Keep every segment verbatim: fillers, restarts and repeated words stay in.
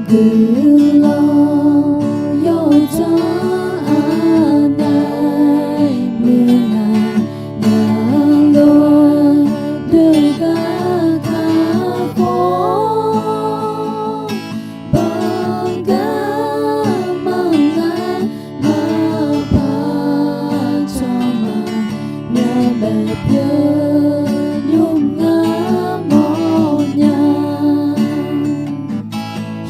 Guiqlanq yawdzanr aqnav muiqnaq nya lof-aer, doeqgar kakhof, baqda maqngaer maqpar cawq ma, myavbaef pyeuf nymr ngar mawrnya.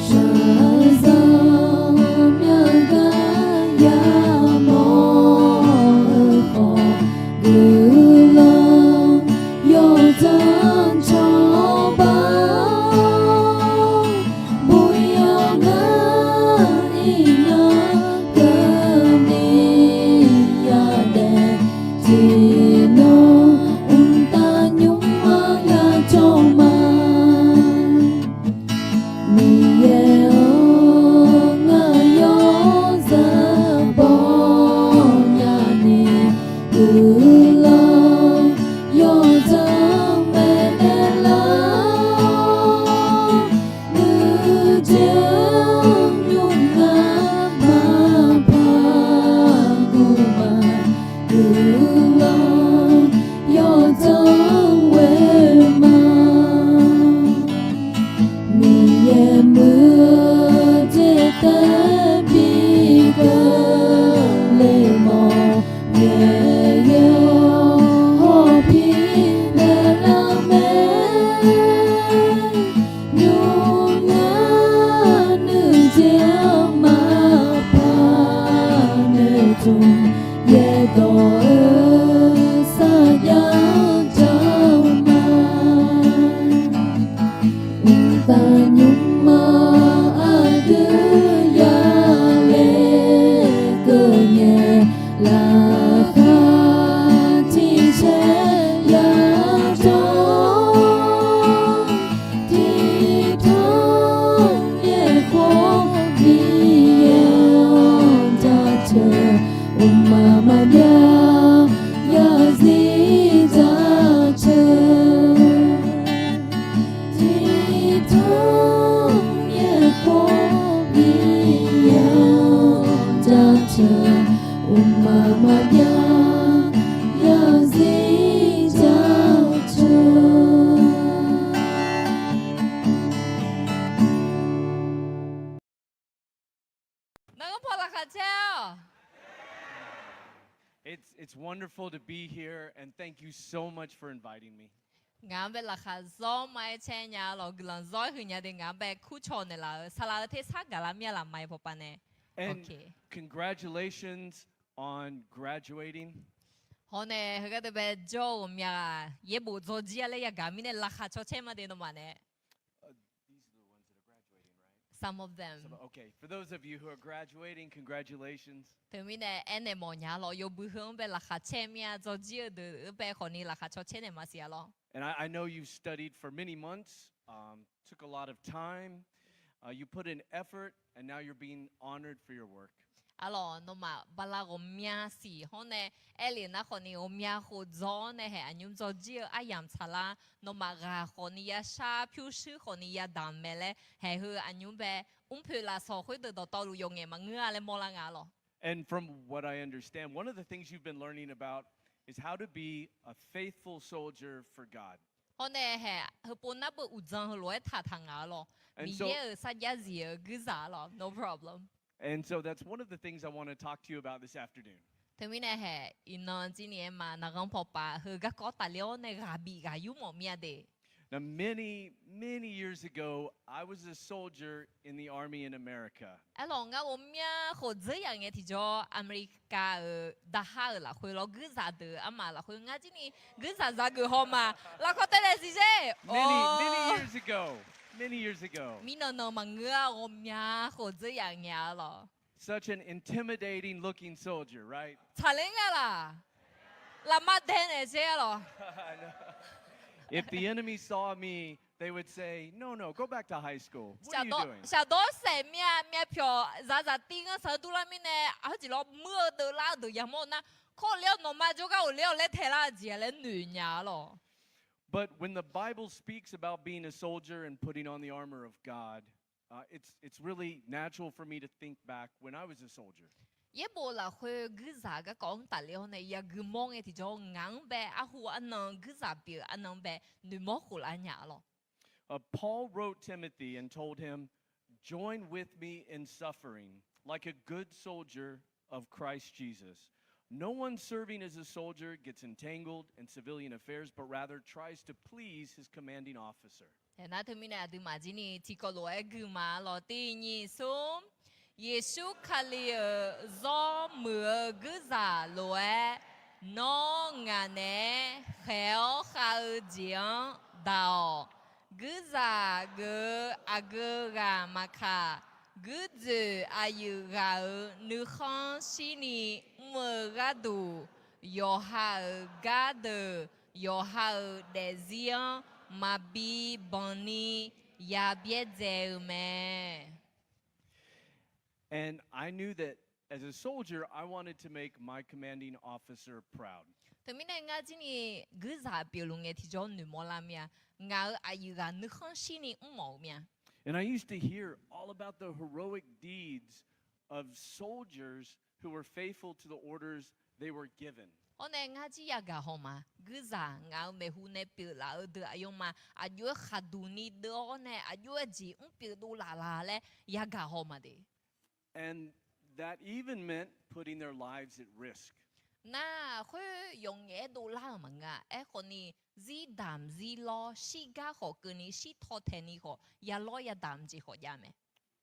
Shaqzanq myavgar yamawr-eu khawf, guiqlanq yawdzanr cawba, boyar ngar iqnan keuvni yadaef, tiqnan mqtav nymr-anr yacawv ma. Miqyaer-anr ngar yawzeu bawnya ni, guiqlanq yawdzanr maeqnaeq lar, nuijeq-anr nymr ngar maqpar guv ma, guiqlanq yawdzanr ghoe ma. Miqyaer muiq-eu jeq taef bi keuvle mawf, Miqyaer-awr hawpir naeqlar mae. Nymr ngar nuijeq-anr maqpar noeqtmq, yaerdawq-eu sarjax-anr janr ma. Mqtav nymr-anr aqdui yale keuvngae, laqkhaq tiqcaer yajawr, tiqtanq yaerkhof Miqyaer-anr jaceuq, mqmaq maqbyav yarzir jaceuq. Tiqtanq yaerkhof Miqyaer-anr jaceuq, mqmaq maqbyav yarzir jaceuq. Narghanr paw laqkhaq caer-awq. It's, it's wonderful to be here, and thank you so much for inviting me. Ngaq-anr bae laqkhaq zawr ma-aer caer nya lawq, guiqlanq zawr-aer huiqnya de ngaq-anr bae kurcaw naeqlaf-eu saqlaq-eu tersar gaqlar mir-a laf ma-aer pawpav nae. And congratulations on graduating. Hawr nae heugar deuq bae jawr-eu ghawqmya ghaq yaerbof dzawrjir-a laer yagaq mirnae laqkhaq caw caer ma de nawmaf nae. Some of them. Okay, for those of you who are graduating, congratulations. Teumirnae aernaeq mawfnya lawq, yawbui heu-anr bae laqkhaq caer mir-a, dzawrjir-eu deuq-anr bae khawfni laqkhaq caw caer naeq maqsiq-a lawq. And I, I know you've studied for many months, um, took a lot of time, uh, you put in effort, and now you're being honored for your work. Arlawq, nawmaf bala ghawqmya siq hawr nae aer le nar khawfni ghawqmya khof dzawr nae haeq aqnymr dzawrjir-eu aryamq tsaqlar, nawmaf ghaq khawfni yashar, pyurshuir khawfni yadamq mae laer haeq heu aqnymr bae mrpoeq lafsawq khoerdeuq dawqtawvluf yawf ngaeq maqngeur-a laer mawrlar nga lawq. And from what I understand, one of the things you've been learning about is how to be a faithful soldier for God. Hawr nae haeq heupov nar beu uqdzan heulof-aer taqtaq ngaq-a lawq. Miqyaer-euq sarjax zif-eu guirzaq-a lawq. No problem. And so that's one of the things I want to talk to you about this afternoon. Teumirnae haeq iqnan jir ni aer ma, narghanr paw paf heu garkawv tafler-awr nae ghaq bif ghaq yur mawf mir-a de. Now, many, many years ago, I was a soldier in the army in America. Arlawq, ngar ghawqmya khof dzeur yaf ngae tiqjawr America-euq daqhar-euq lafkhoer lawr guirzaq deuq armaf lafkhoer ngar jir ni guirzaq zageuf haw ma. Lafkawv taev naeq siq sher. Many, many years ago. Many years ago. Mirnan nan maqngeur-a, ghawqmya khof dzeur yaf ngae-a lawq. Such an intimidating looking soldier, right? Tsaqler nga laq? Lafma dae naeq sher-a lawq. If the enemy saw me, they would say, no, no, go back to high school. What are you doing? Shafdawr saef myav myav pyawq zaqzaq tiv ngar saq-eu durlar mirnae, aqheur jeq lawr muir-eu deuvlar-eu deuq yamawr-eu nar, kawrler-awr nawqma jawrgar ghofler-awq laer taelar-eu jeq laer noeq nya-a lawq. But when the Bible speaks about being a soldier and putting on the armor of God, Uh, it's, it's really natural for me to think back when I was a soldier. Yaerbof lafkhoer guirzaq garkawv-anr tafler-awr nae yagui mawr ngae tiqjawr ngaq-anr bae arhu arnan guirzaq pyeuf arnan bae noeqmawr khoflar nya-a lawr. Uh, Paul wrote Timothy and told him, "Join with me in suffering, like a good soldier of Christ Jesus. No one serving as a soldier gets entangled in civilian affairs, but rather tries to please his commanding officer." Aernar teumirnae aqduimaf jir ni tiqkawv lof-aer guima lawr. Tiq nyiq smr. Yeqsur Kali-euq zawr muiq-eu guirzaq lof-aer, nawr ngaq naeq-aer khaeq-awr khav-eu jeq-anr daq-awq. Guirzaq geuf-eu aqgeu ghaq maqkaq, guirdzoeq aqyuif ghaq-euq nuikhanr shirni mr-eu gharduq, yawqha-euq gardeuq, yawqha-euq daefzir-anr maqbi banq ni ya byaerdzae-eu mae. And I knew that as a soldier, I wanted to make my commanding officer proud. Teumirnae ngar jir ni guirzaq pyeufluf ngae tiqjawr noeqmawr lar mir-a. Ngaq-euq aqyuif ghaq nuikhanr shirni mr mawf-eu mir-a. And I used to hear all about the heroic deeds of soldiers who were faithful to the orders they were given. Hawr nae ngar jir yagaq haw ma. Guirzaq ngaq-euq maeqhu nae pyeuflaf-eu deuq aqyawfmaf aqjox-aer khaqduq ni deuv-awr nae aqjox-aer jeq mr pyeuf dovlaf laf laer yagaq haw ma de. And that even meant putting their lives at risk. Nar khoer yawqngaef-aer dovlar-euq maqngeur-a. Aerkhawf ni zir damq zir lawr, shirgar khawf keuvni, shirtaw taeqni khawf, ya lawr ya damq jeq khawf jav mae.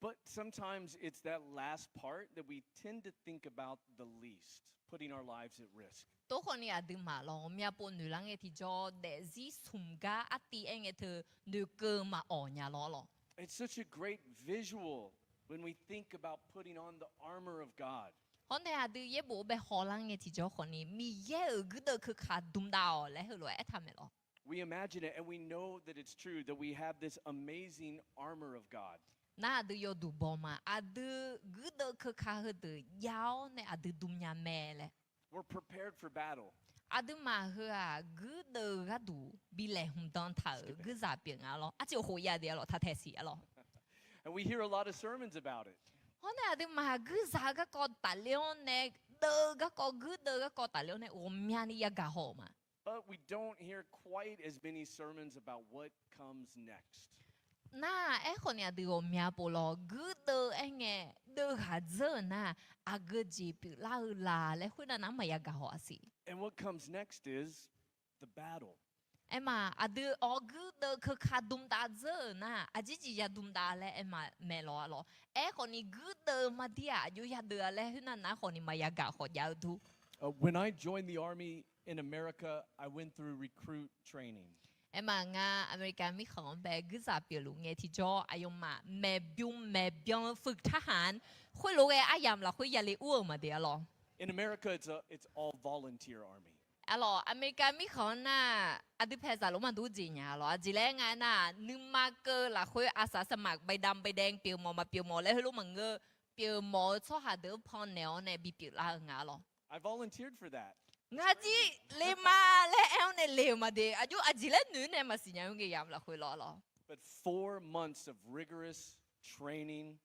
But sometimes it's that last part that we tend to think about the least, putting our lives at risk. Tov khawf ni aqduimaf lawr, ghawqmya pov noeq lar ngae tiqjawr daefzir smq gar artiv aer ngae teu noeqkeuv maqawq nya lawr lawr. It's such a great visual when we think about putting on the armor of God. Hawr nae aqdui yaerbof bae hawlar ngae tiqjawr khawf ni Miqyaer-euq guirdeuv keuka dmq dav-awq laer heulof-aer aertaq maeq lawr. We imagine it and we know that it's true, that we have this amazing armor of God. Nar aqdui yawduq baw ma. Aqdui guirdeuv keuka heudeuq jav-awr nae aqdui dmq nya mae laer. We're prepared for battle. Aqduimaf heu-aq guirdeuv gharduq bi laeqhmq dan taq-euq guirzaq pyeuf nga lawr. Arciv khof ya de-a lawr, taq taeq siq-a lawr. And we hear a lot of sermons about it. Hawr nae aqduimaf guirzaq-eu garkawv tafler-awr nae, deuv-eu garkawv, guirdeuv garkawv tafler-awr nae ghawqmyani yagaq haw-euq ma. But we don't hear quite as many sermons about what comes next. Nar aerkhawf ni aqdui ghawqmya pov lawr, guirdeuv aer ngae deuv ghaq dzeur-euq nar, aqgeu jeq pyeuflar-eu la laer khoernav nar maqya gaq haw-a siq. And what comes next is the battle. Aerma aqdui-awr guirdeuv keuka dmq dav dzeur-euq nar, aqjeq jeq ya dmq dav laer aerma maeq lawr-a lawr. Aerkhawf ni guirdeuv maqdir-aq aqjox yadeuv-a laer khoernav nar khawf ni maqya gaq khawf jav-eu dur. Uh, when I joined the army in America, I went through recruit training. Aerma ngar America mirkhanq-anr bae guirzaq pyeufluf ngae tiqjawr aqyawfmaf maeqbymr maeqbyan-eu ฝึกทหาร khoerlof ghae aryamq lafkhoer yale ur-euq maqde-a lawr. In America, it's a, it's all volunteer army. Aqlawq, America mirkhanq-anr nar, aqdui paeqzaq lof maqdur jeq nya lawr. Aqjeq laer nga aernar, nuima keuv lafkhoer อาสาสมัคร ใบดำใบแดง pyeufmawf maqpyeufmawf laer heulof maqngeur, pyeufmawf-eu tsawrhaq deuq-anr pannaeq-awr nae bi pyeuflar-eu nga lawr. I volunteered for that. Ngar jir le ma laer aer-awr nae le-euq maqde, aqjox aqjeq laer noeq nae maqsiq nya-eu ngae yamq lafkhoer lawr lawr. But four months of rigorous training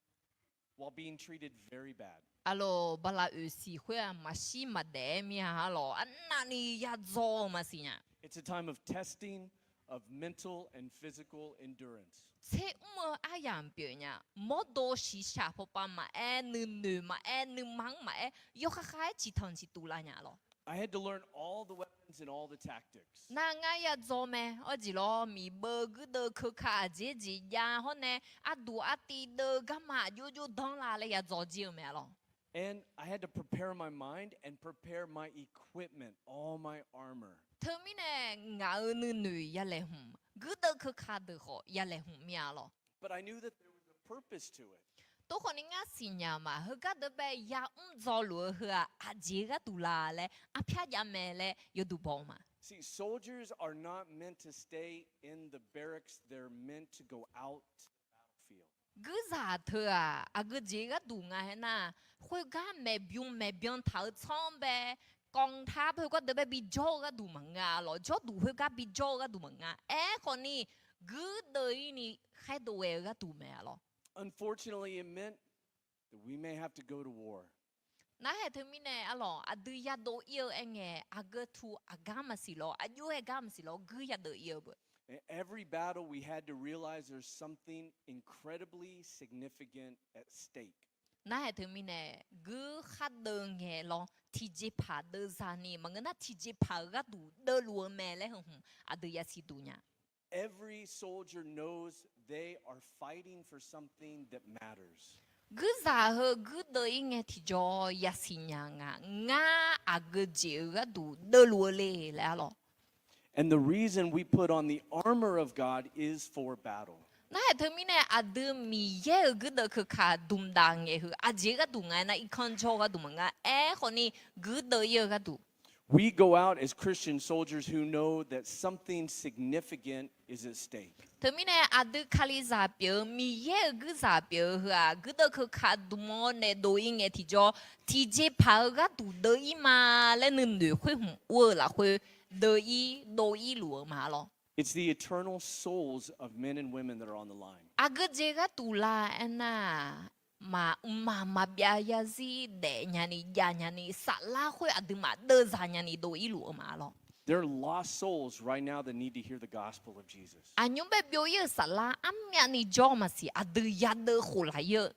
while being treated very bad. Aqlawq, bala oeq siq khoer-aq maqshir maqdaef-aer mir-a lawr, arnavni yadzaw-eu maqsiq nya. It's a time of testing of mental and physical endurance. Tser mr-eu aryamq pyeuf nya. Mawrdo shiqshaq pawpav maqaer, nuinoeq maqaer, nuima-anr maqaer, yawkhav khav-aer ciqtanq ciqtuv lav nya lawr. I had to learn all the weapons and all the tactics. Nar ngar yadzaw mae. Awr jeq lawr, miqbeuv guirdeuv keuka aqjeq jeq jav hawr nae, arduq artiv deuv garma aqjox jox danr la laer yadzaw jir-eu mae-a lawr. And I had to prepare my mind and prepare my equipment, all my armor. Teumirnae ngaq-euq nuinoeq yalaeqhmq, guirdeuv keuka deuq khawf yalaeqhmq mir-a lawr. But I knew that there was a purpose to it. Tov khawf ni ngar siqnya ma, heugar deuq bae yamr dzaw luf-eu heu-aq aqjeq gharduq la laer arpyar jav mae laer yawduq baw-eu ma. See, soldiers are not meant to stay in the barracks. They're meant to go out to the battlefield. Guirzaq teu-aq, aqgeu jeq gharduq nga aernar, khoergar maeqbymr maeqbyan taq-eu tsanr bae, กองทัพ khoergar deuq bae bijawr-eu gharduq maqngeur-a lawr. Jawrduq khoergar bijawr-eu gharduq maqngeur. Aerkhawf ni, guirdeuv-ir ni khaerdov ghae-eu gharduq mae-a lawr. Unfortunately, it meant that we may have to go to war. Narhaq teumirnae arlawq, aqdui yadov ir-eu aer ngae, aqgeu tu aqgar maqsiq lawr, aqjox-aer gar maqsiq lawr, guir yadeuv ir-eu beu. In every battle, we had to realize there's something incredibly significant at stake. Narhaq teumirnae, guir khar deuv ngae lawr, tiqjeqpaq deuvzaq ni maqngeur nar, tiqjeqpaq-euq gharduq deuvluf-eu mae laer heu hmq aqdui yasiq duq nya. Every soldier knows they are fighting for something that matters. Guirzaq heu guirdeuv ir ngae tiqjawr yasiq nya nga, ngar aqgeu jeq-eu gharduq deuvluf-eu le laer arlawq. And the reason we put on the armor of God is for battle. Narhaq teumirnae aqdui Miqyaer-euq guirdeuv keuka dmqdaq ngaeq heu aqjeq gharduq nga aernar, irkanr jawr-eu gharduq maqnga. Aerkhawf ni guirdeuv ir-eu gharduq. We go out as Christian soldiers who know that something significant is at stake. Teumirnae aqdui Kalizaq pyeuf-eu Miqyaer-euq guirzaq pyeuf-eu heu-aq, guirdeuv keuka dmq-awr nae dov ir ngae tiqjawr, tiqjeqpaq-eu gharduq deuv ir ma laer nuinoeq khoer hmq ur-eu lafkhoer deuv ir dov ir luf-eu ma lawr. It's the eternal souls of men and women that are on the line. Aqgeu jeq gharduq la aernar, maqmr maqbyav yarzir daef nyani jav nyani saflar khoer aqduimaf deuvzaq nyani dov ir luf-eu ma lawr. There are lost souls right now that need to hear the gospel of Jesus. Aqnymr bae byov ir-euq saflar armyavni jawr maqsiq, aqdui yadeuv khof laf ir-eu.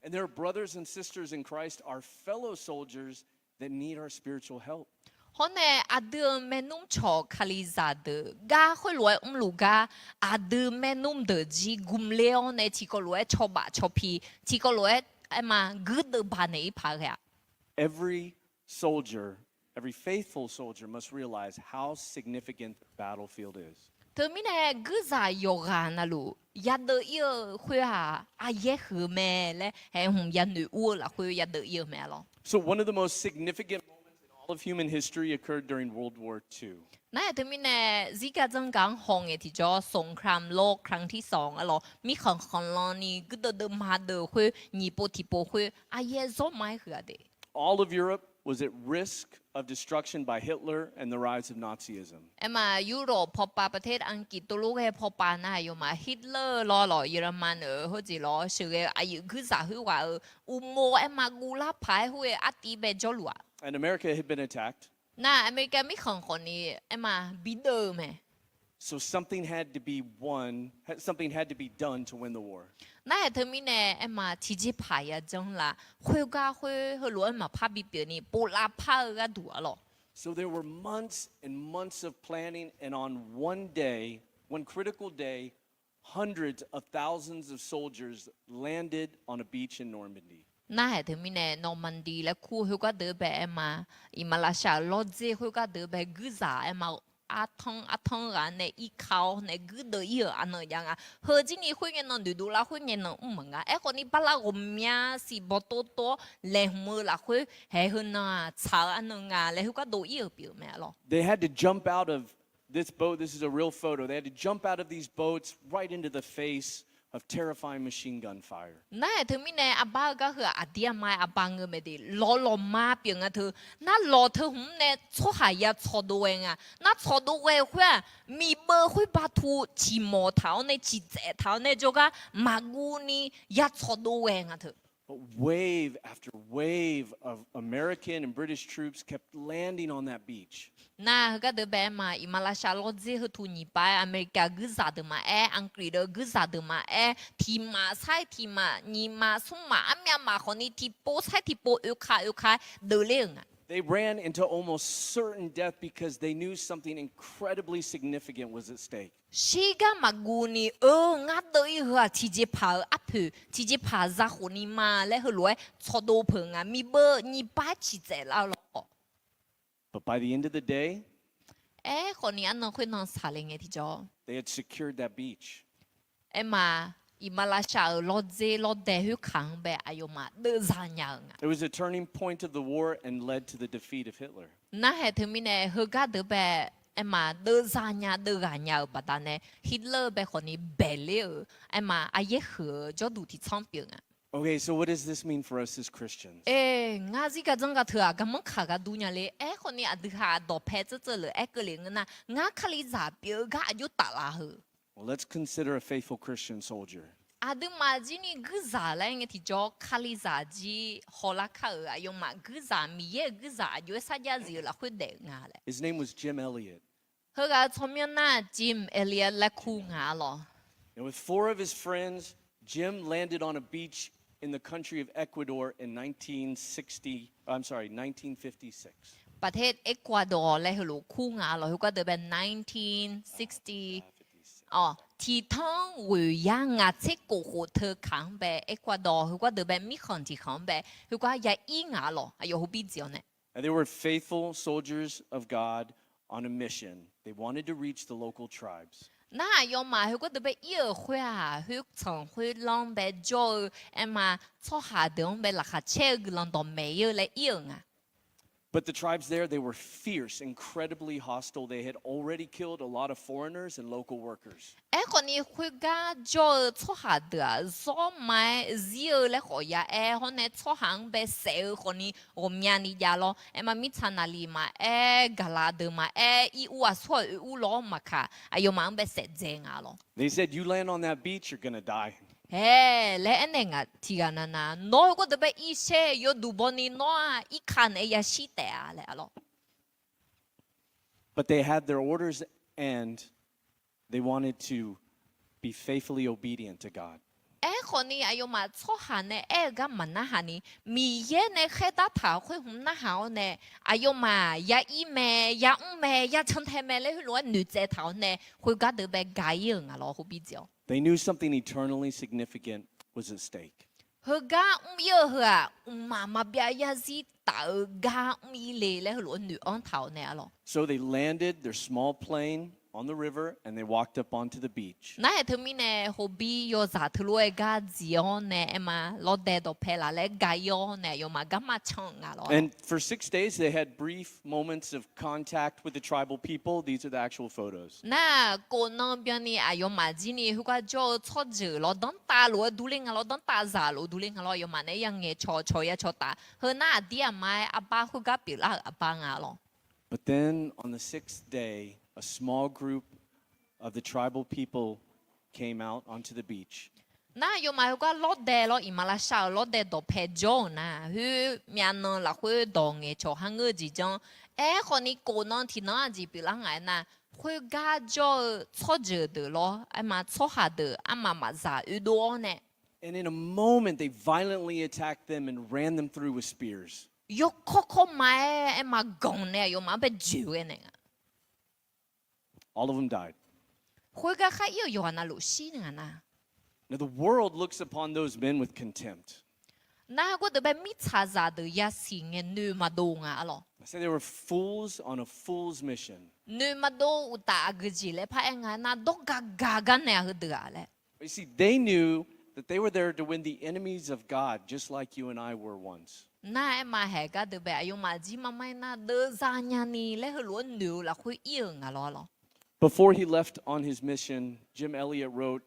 And there are brothers and sisters in Christ, our fellow soldiers, that need our spiritual help. Hawr nae aqdui-euq maernmr cawq Kalizaq deuq gar khoerlof-aer mrluf gar, aqdui maernmr deuq jir gmqler-awr nae tiqkawv lof-aer cawba cawpi, tiqkawv lof-aer aerma guirdeuv baq naeq ir paq ghae-aq. Every soldier, every faithful soldier must realize how significant the battlefield is. Teumirnae guirzaq yawqghaq navluf yadeuv ir-eu khoer-aq, aqyaer huiq-eu mae laer haeq hmq yanoeq ur-eu lafkhoer yadeuv ir-eu mae lawr. So one of the most significant moments in all of human history occurred during World War Two. Nar-aq teumirnae zirgar dzanr gaq-anr haw ngae tiqjawr สงครามโลกครั้งที่สอง arlawq, mirkhanq khanqlan ni guirdeuv deuv ma deuv khoer nyiq pov tiqpov khoer aqyaer zawr ma-aer huiq-aq de. All of Europe was at risk of destruction by Hitler and the rise of Nazism. Aerma Yurlof pawpav ประเทศอังกฤษ tov lof ghae pawpav nar aqyawfmaf Hitler lawr lawq, Yaqlaman-euq heujeq lawr sheuqghae-eu aqyuif guirzaq khoerghaq-euq uqmov aerma guvlar paq-aer khoer-eu artiv bae jawrluf-aq. And America had been attacked. Nar America mirkhanq khawfni aerma bideuv-eu mae. So something had to be won, something had to be done to win the war. Nar-aq teumirnae aerma tiqjeqpaq yajanr la, khoergar khoer heulof-aer maqpar bipyeuf ni povlav par-eu gharduq arlawq. So there were months and months of planning, and on one day, one critical day, hundreds of thousands of soldiers landed on a beach in Normandy. Nar-aq teumirnae Normandy laer kur khoergar deuq bae aerma, iqmalavshav-euq lawrdzer khoergar deuq bae guirzaq aerma artanr artanr ghaq nae irka-awr nae guirdeuv ir-euq aqnan jav nga. Heujir ni khoerngae nan noeqdov lar khoerngae nan mr maqnga. Aerkhawfni bala ghawqmya siq bawqtov tov-awr laeqhmq-eu lafkhoer haeq heunan-aq tsaq-eu arnan nga laer khoergar dov ir-euq pyeuf-eu mae arlawq. They had to jump out of this boat. This is a real photo. They had to jump out of these boats right into the face of terrifying machine gun fire. Nar-aq teumirnae arbar-eu gar heu aqdir aqma-aer arbar ngeur mae de, lawq lawqma pyeuf nga teu. Nar lawq teu hmq-anr nae tsawrhaq ya tsawqdov ghae nga. Nar tsawqdov ghae-eu khoer-aq, miqbeuv khoer batu ciqmawq taq-awr nae ciqtsaev taq-awr nae jawrgar maqguv ni ya tsawqdov ghae nga teu. But wave after wave of American and British troops kept landing on that beach. Nar heugar deuq bae aerma, iqmalavshav lawrdzer heutu nyiq pav-aer America guirzaq deuq maqaer, Anqkriq deuq guirzaq deuq maqaer, tiq maf sair tiq maf, nyiq maf smr maf, armyav maf khawfni tiqpov sair tiqpov oeka oeka-aer deuvler-euq nga. They ran into almost certain death because they knew something incredibly significant was at stake. Shirgar maqguv ni-eu ngar deuv ir heu-aq tiqjeqpaq-euq arpoeq, tiqjeqpaq zakhof ni ma laer heulof-aer tsawqdov peuq nga. Miqbeuv nyiq pav-aer ciqtsaev lar-eu lawq. But by the end of the day, Aerkhawfni arnan khoernan saqle ngae tiqjawr, they had secured that beach. Aerma, iqmalavshav-euq lawrdzer lawrdae khoerkaq-anr bae aqyawfmaf deuvzaq nya-euq nga. It was a turning point of the war and led to the defeat of Hitler. Narhaq teumirnae heugar deuq bae aerma deuvzaq nya deuvghaq nya-euq baqdanae Hitler bae khawfni baeqler-euq aerma aqyaer huiq-eu jawrduq tiqtsanr pyeuf nga. Okay, so what does this mean for us as Christians? Aer, ngar zirgar dzanr gar teu-aq garmanr kaq gar dur nya le. Aerkhawfni aqdui ha dawqpae tseuvtseuvlef aer keuvle ngeur nar, ngar Kalizaq pyeuf-eu gar aqjox taflaf heu. Well, let's consider a faithful Christian soldier. Aqduimaf jir ni guirzaq laer ngae tiqjawr, Kalizaq jir hawlar kar-euq aqyawfmaf guirzaq, Miqyaer-euq guirzaq aqjox-aer sarjax zif-eu lafkhoer daef-eu nga laer. His name was Jim Elliot. Heughaq-euq tsawrmyanr nar Jim Elliot laer kur nga arlawr. And with four of his friends, Jim landed on a beach in the country of Ecuador in nineteen sixty, I'm sorry, nineteen fifty-six. ประเทศเอกวาดอร์ laer heulof kur nga arlawr. Heugar deuq bae nineteen sixty, tiqtanr ghoeq yar ngaq tser kof khof teu kaq-anr bae, Ecuador heugar deuq bae mirkhanq tiqkhanq-anr bae, heugar ya ir nga arlawr. Aqyawf hobir dziq-awr nae And they were faithful soldiers of God on a mission. They wanted to reach the local tribes. Nar aqyawfmaf heugar deuq bae ir-euq khoer-aq, khoertsanq khoerlanr bae jawr-eu aerma, tsawrhaq deuq-anr bae laqkhaq caer-eu guiqlanq dawqmaeq ir-eu laer ir-euq nga. But the tribes there, they were fierce, incredibly hostile. They had already killed a lot of foreigners and local workers. Aerkhawfni khoergar jawr-eu tsawrhaq deuq-aq, zawr ma-aer zir-eu laer khawf ya aer hawr nae, tsawrhaq-anr bae saef-eu khawfni ghawqmyani jav lawr. Aerma mirtsaq naqliq maqaer, gaqlaq deuq maqaer, ir ur aqsur-aq oe ur lawr maqkaq, aqyawfmaf-anr bae saef dzae nga lawr. They said, You land on that beach, you're gonna die. Hae laer aernaeq ngaq tiqghaq navnav, nawr heugar deuq bae irshaer yawduq bawni nawr-aq irkaq naeq-aer yashir taef-a laer arlawr. But they had their orders and they wanted to be faithfully obedient to God. Aerkhawfni aqyawfmaf tsawrhaq nae aer-eu gar maqnarhaq ni, Miqyaer nae khaerdar taq-euq khoer hmq narhaq-awr nae, aqyawfmaf ya ir mae, ya mr mae, ya cantae mae laer heulof-aer noeqtsaev taq-awr nae, khoergar deuq bae gaq ir-euq nga lawr hobir dziq-awr. They knew something eternally significant was at stake. Heugar mr ir-eu heu-aq, mqmaq maqbyav yarzir taf-eu gar mr ir le laer heulof-aer noeq-anr taq-awr nae arlawr. So they landed their small plane on the river and they walked up onto the beach. Nar-aq teumirnae hobir yawzaq teulof-aer gar dziq-awr nae aerma, lawrdae dawqpae laf laer gaq ir-awr nae aqyawfmaf garma can-eu nga lawr. And for six days they had brief moments of contact with the tribal people. These are the actual photos. Nar-aq kof nan byanni aqyawfmaf jir ni heugar jawr-eu tsawrjeuq lawr danrtav lof-aer durler nga lawr, danrtav zaq lof durler nga lawr, aqyawfmaf naeq-aer ya ngaeqcawq cawq ya cawq taf. Heu nar aqdir aqma-aer arbar khoergar pyeuflar-euq arbar nga lawr. But then on the sixth day, a small group of the tribal people came out onto the beach. Nar aqyawfmaf heugar lawrdae lawr, iqmalavshav-euq lawrdae dawqpae jawr-euq nar, khoer myavnan lafkhoer dawq ngaeqcawq har ngeur-eu jeq janr. Aerkhawfni kof nan tiqnan aqjeq pyeuflar nga aer nar, khoergar jawr-eu tsawrjeuq deuq lawr, aerma tsawrhaq deuq armaf mafzaq oedov-awr nae And in a moment, they violently attacked them and ran them through with spears. Yawkawr kawr ma-aer aerma ganq nae aqyawfmaf-anr bae joeq ghae naeq nga. All of them died. Khoergar khar ir-euq yawqghaq navluf shir nga nar. Now, the world looks upon those men with contempt. Nar heugar deuq bae mirtsaqzaq deuq yasiq ngae noeq maqdov nga arlawr. I say they were fools on a fool's mission. Noeq maqdov uqtaf aqgeujeq laer paraer nga nar, dawrgaq gaq gar naeq-a heudeuq-aq laer. But you see, they knew that they were there to win the enemies of God, just like you and I were once. Nar aerma haeq gar deuq bae aqyawfmaf jir mar mar-aer nar, deuvzaq nyani laer heulof-aer noeq-eu lafkhoer ir-euq nga lawr arlawr. Before he left on his mission, Jim Elliot wrote,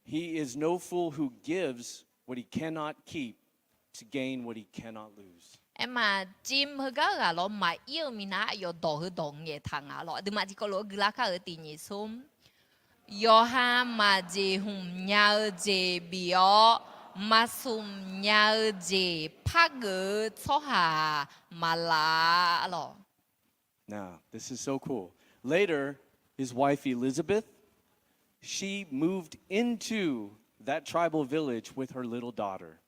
He is no fool who gives what he cannot keep to gain what he cannot lose. Aerma, Jim heugar ghaq lawr maqir-eu minav aqyawf dawq heudawq ngaeqtaq nga lawr. Aqduimaf tiqkawv lof-aer guiqlar kar-euq tiq nyiq smr. Yawqha maqjeq hmq nya-eu jeq bif-awr, maqsmq nya-eu jeq pargeuf-eu tsawrhaq maqlaf-a lawq. Now, this is so cool. Later, his wife Elizabeth, she moved into that tribal village with her little daughter.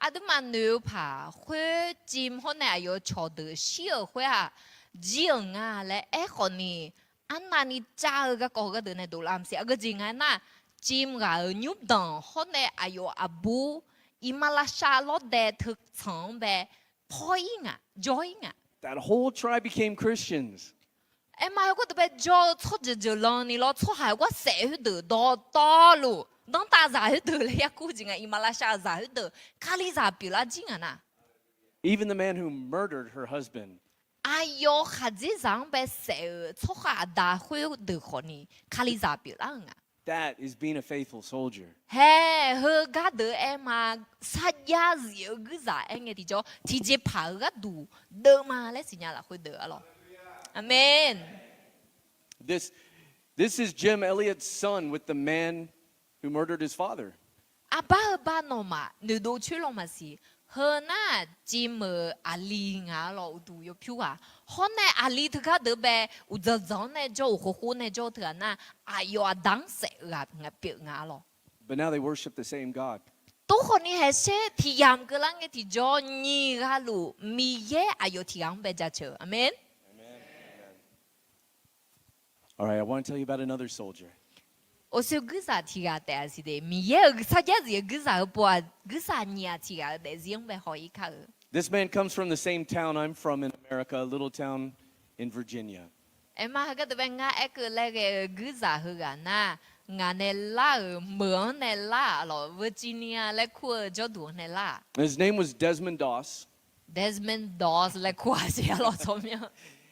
Aqduimaf noeq-eu paq khoer, Jim hawr nae aqyawf-eu cawqdeuq shir-euq khoer-aq, jir-euq nga laer aerkhawf ni, arnavni cav-eu garkawv gharduq nae dovlar maqsiq. Aqgeujeq nga aernar, Jim ghaq-euq nymrdanq hawr nae aqyawf aqbur, iqmalavshav lawrdae teutsanq-anr bae paw ir nga, jawr ir nga. That whole tribe became Christians. Aerma heugar deuq bae jawr-eu tsawrjeuq jeuq lan ni lawr, tsawrhaq heugar saef khoerdeuq dawqtawvluf, danrtav zaq khoerdeuq laer yarkur jeq nga, iqmalavshav zaq khoerdeuq Kalizaq pyeuflar jir nga nar. Even the man who murdered her husband. Aqyawf khaqdzerzaq-anr bae saef-euq tsawrhaq aqda khoerdeuq khawf ni Kalizaq pyeuflar-eu nga. That is being a faithful soldier. Hae, heugar deuq aerma, sarjax zif-eu guirzaq aer ngae tiqjawr, tiqjeqpaq-eu gharduq deuvma laer siqnya lafkhoer deuq arlawq. Aqmeq. This, this is Jim Elliot's son with the man who murdered his father. Arbar-eu bar nawmaf noeqdov coer law maqsiq. Heu nar-aq, civ meuq-euq aqli nga-a lawr, uqduq yawpyur ghaq. Hawr nae aqli teugar deuq bae, uqdzanq dzanq-anr nae jawr-euq khofkhof nae jawr-eu teughaq nar, aqyawf aqda-anr saef-eu ghaq pyeuf nga-a lawr. But now they worship the same God. Tov khawf ni haeqsher tiq yamq keuvlar ngae tiqjawr nyiq ghaq luf Miqyaer aqyawf tiq ghaq-anr bae jaceuq-eu. Aqmeq. All right, I want to tell you about another soldier. Awqshoe guirzaq tiq ghaq taef-a siq de, Miqyaer-euq sarjax zif-eu guirzaq heupov-aq, guirzaq nyiq-aq tiq ghaq-eu daefzir-anr bae haw-ir kar-eu. This man comes from the same town I'm from in America, a little town in Virginia. Aerma heugar deuq bae ngar aer keuv laer ghae-eu guirzaq heughaq nar, ngaq nae lar-euq meuq-anr nae lar-aq lawr, Virginia laer kur-eu jawrduq-anr nae lar-aq. His name was Desmond Doss. Desmond Doss laer kur-aq siq-a lawr tsawrmyanr.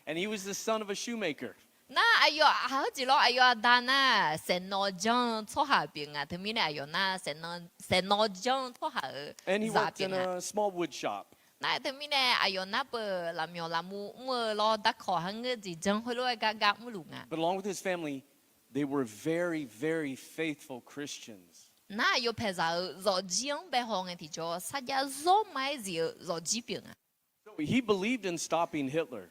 And he was the son of a shoemaker. Nar aqyawf aq heujeq lawr, aqyawf aqda nar saeqnawv janr-eu tsawrhaq pyeuf nga. Teumirnae aqyawf nar saeqnawv janr-eu tsawrhaq-euq zaq pyeuf nga. And he worked in a small wood shop. Nar teumirnae aqyawf nar peuq lafmyawf lafmu mr-eu lawr, darkawq ha ngeur jeq janr khoerlof-aer gar gar mrluf nga. But along with his family, they were very, very faithful Christians. Nar aqyawf paeqzaq-euq zawqjir-anr bae haw ngae tiqjawr, sarjax zawr ma-aer zif-eu zawqjir pyeuf nga. So he believed in stopping Hitler.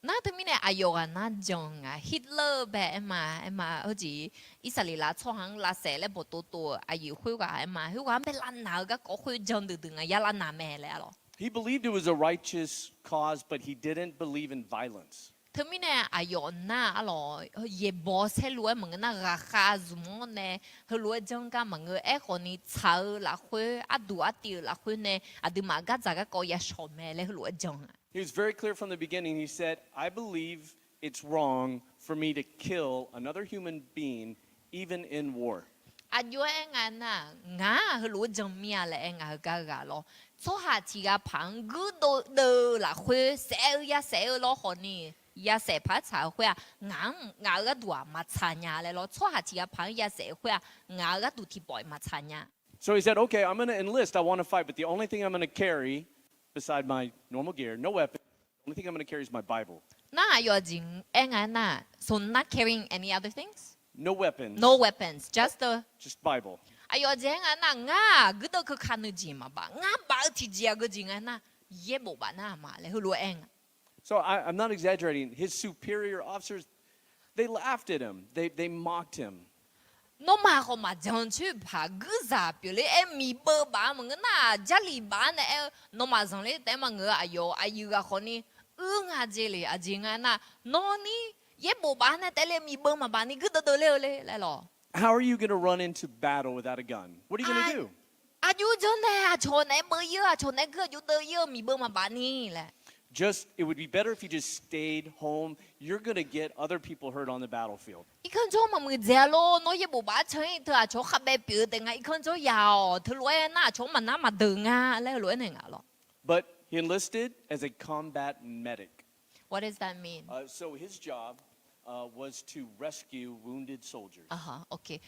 Nar teumirnae aqyawf ghaq nar jan nga, Hitler bae aerma, aerma heujeq Irsaqleqlav tsawrhaq-anr lavsaef laer bawqtov tov-euq aqyuif khoerghaq aerma, khoerghaq-anr bae lavnaq-eu garkawv khoer jan duidui nga, ya lavnaq mae laer-a lawr. He believed it was a righteous cause, but he didn't believe in violence. Teumirnae aqyawf nar-aq lawr, yaeqbawq saerlu-aer maqngeur nar, ghaqkhav zmq-anr nae heulof-aer janr gar maqngeur. Aerkhawf ni tsaq-eu lafkhoer, arduq artiv-euq lafkhoer nae aqduimaf gardzaq garkawv yashawq mae laer heulof-aer jan-a. He was very clear from the beginning. He said, I believe it's wrong for me to kill another human being, even in war. Aqjox-aer aer nga nar, ngaq-aq heulof-aer jan mir-a laer aer nga, heugar ghaq lawr. Tsawrhaq tiq ghaq paq-anr guirdeuv deuv-eu lafkhoer saef-eu yasaef-eu lawr khawf ni, yasaef paq-aer tsaq-eu khoer-aq, ngaq-anr ngaq-euq gharduq-aq maqtsaq nya laer lawr. Tsawrhaq tiq ghaq paq-anr yasaef-eu khoer-aq, ngaq-euq gharduq tiqpawf-iq maqtsaq nya. So he said, okay, I'm gonna enlist. I want to fight, but the only thing I'm gonna carry beside my normal gear, no weapon, the only thing I'm gonna carry is my Bible. Nar aqyawf jeq aer nga nar, so not carrying any other things? No weapons. No weapons, just the Just Bible. Aqyawf jeq aer nga nar, ngar guirdeuv keuka nuijeq maqbaf, ngar baf-eu tiqjeq aqgeu jeq nga nar, yaerbof baf nar-aq ma laer heulof-aer aer nga. So I, I'm not exaggerating. His superior officers, they laughed at him. They, they mocked him. Nawmaf khawf maqjan coer paq, guirzaq pyeufler-aer miqbeuv baf-a maqngeur nar, Jarlif baf-a nae aer-eu nawmaf zanqler taef-aer maqngeur-eu, aqyawf aqyuif ghaq khawf ni uir nga jeq le. Aqjeq nga nar, nawr ni yaerbof baf-a nae taef le miqbeuv maqbaf ni guirdeuv deuv ler-eu le laer lawr. How are you gonna run into battle without a gun? What are you gonna do? Aqjox janr nae aqcawq naeq-aer beuv ir-eu, aqcawq naeq-aer guir aqjox deuv ir-eu miqbeuv maqbaf ni laer. Just, it would be better if you just stayed home. You're gonna get other people hurt on the battlefield. Irkanr jawr maqmuiq dzaeq-a lor, nawr yaerbof baf-aer can-ir teu aqcawq-anr khavbaev pyeuf-eu taef nga, irkanr jawr ya-awq, teulof-aer nar aqcawq-anr maqnar maqdeuq nga laer heulof-aer naeq nga lawr. But he enlisted as a combat medic. What does that mean? Uh, so his job, uh, was to rescue wounded soldiers. Ngaq-aq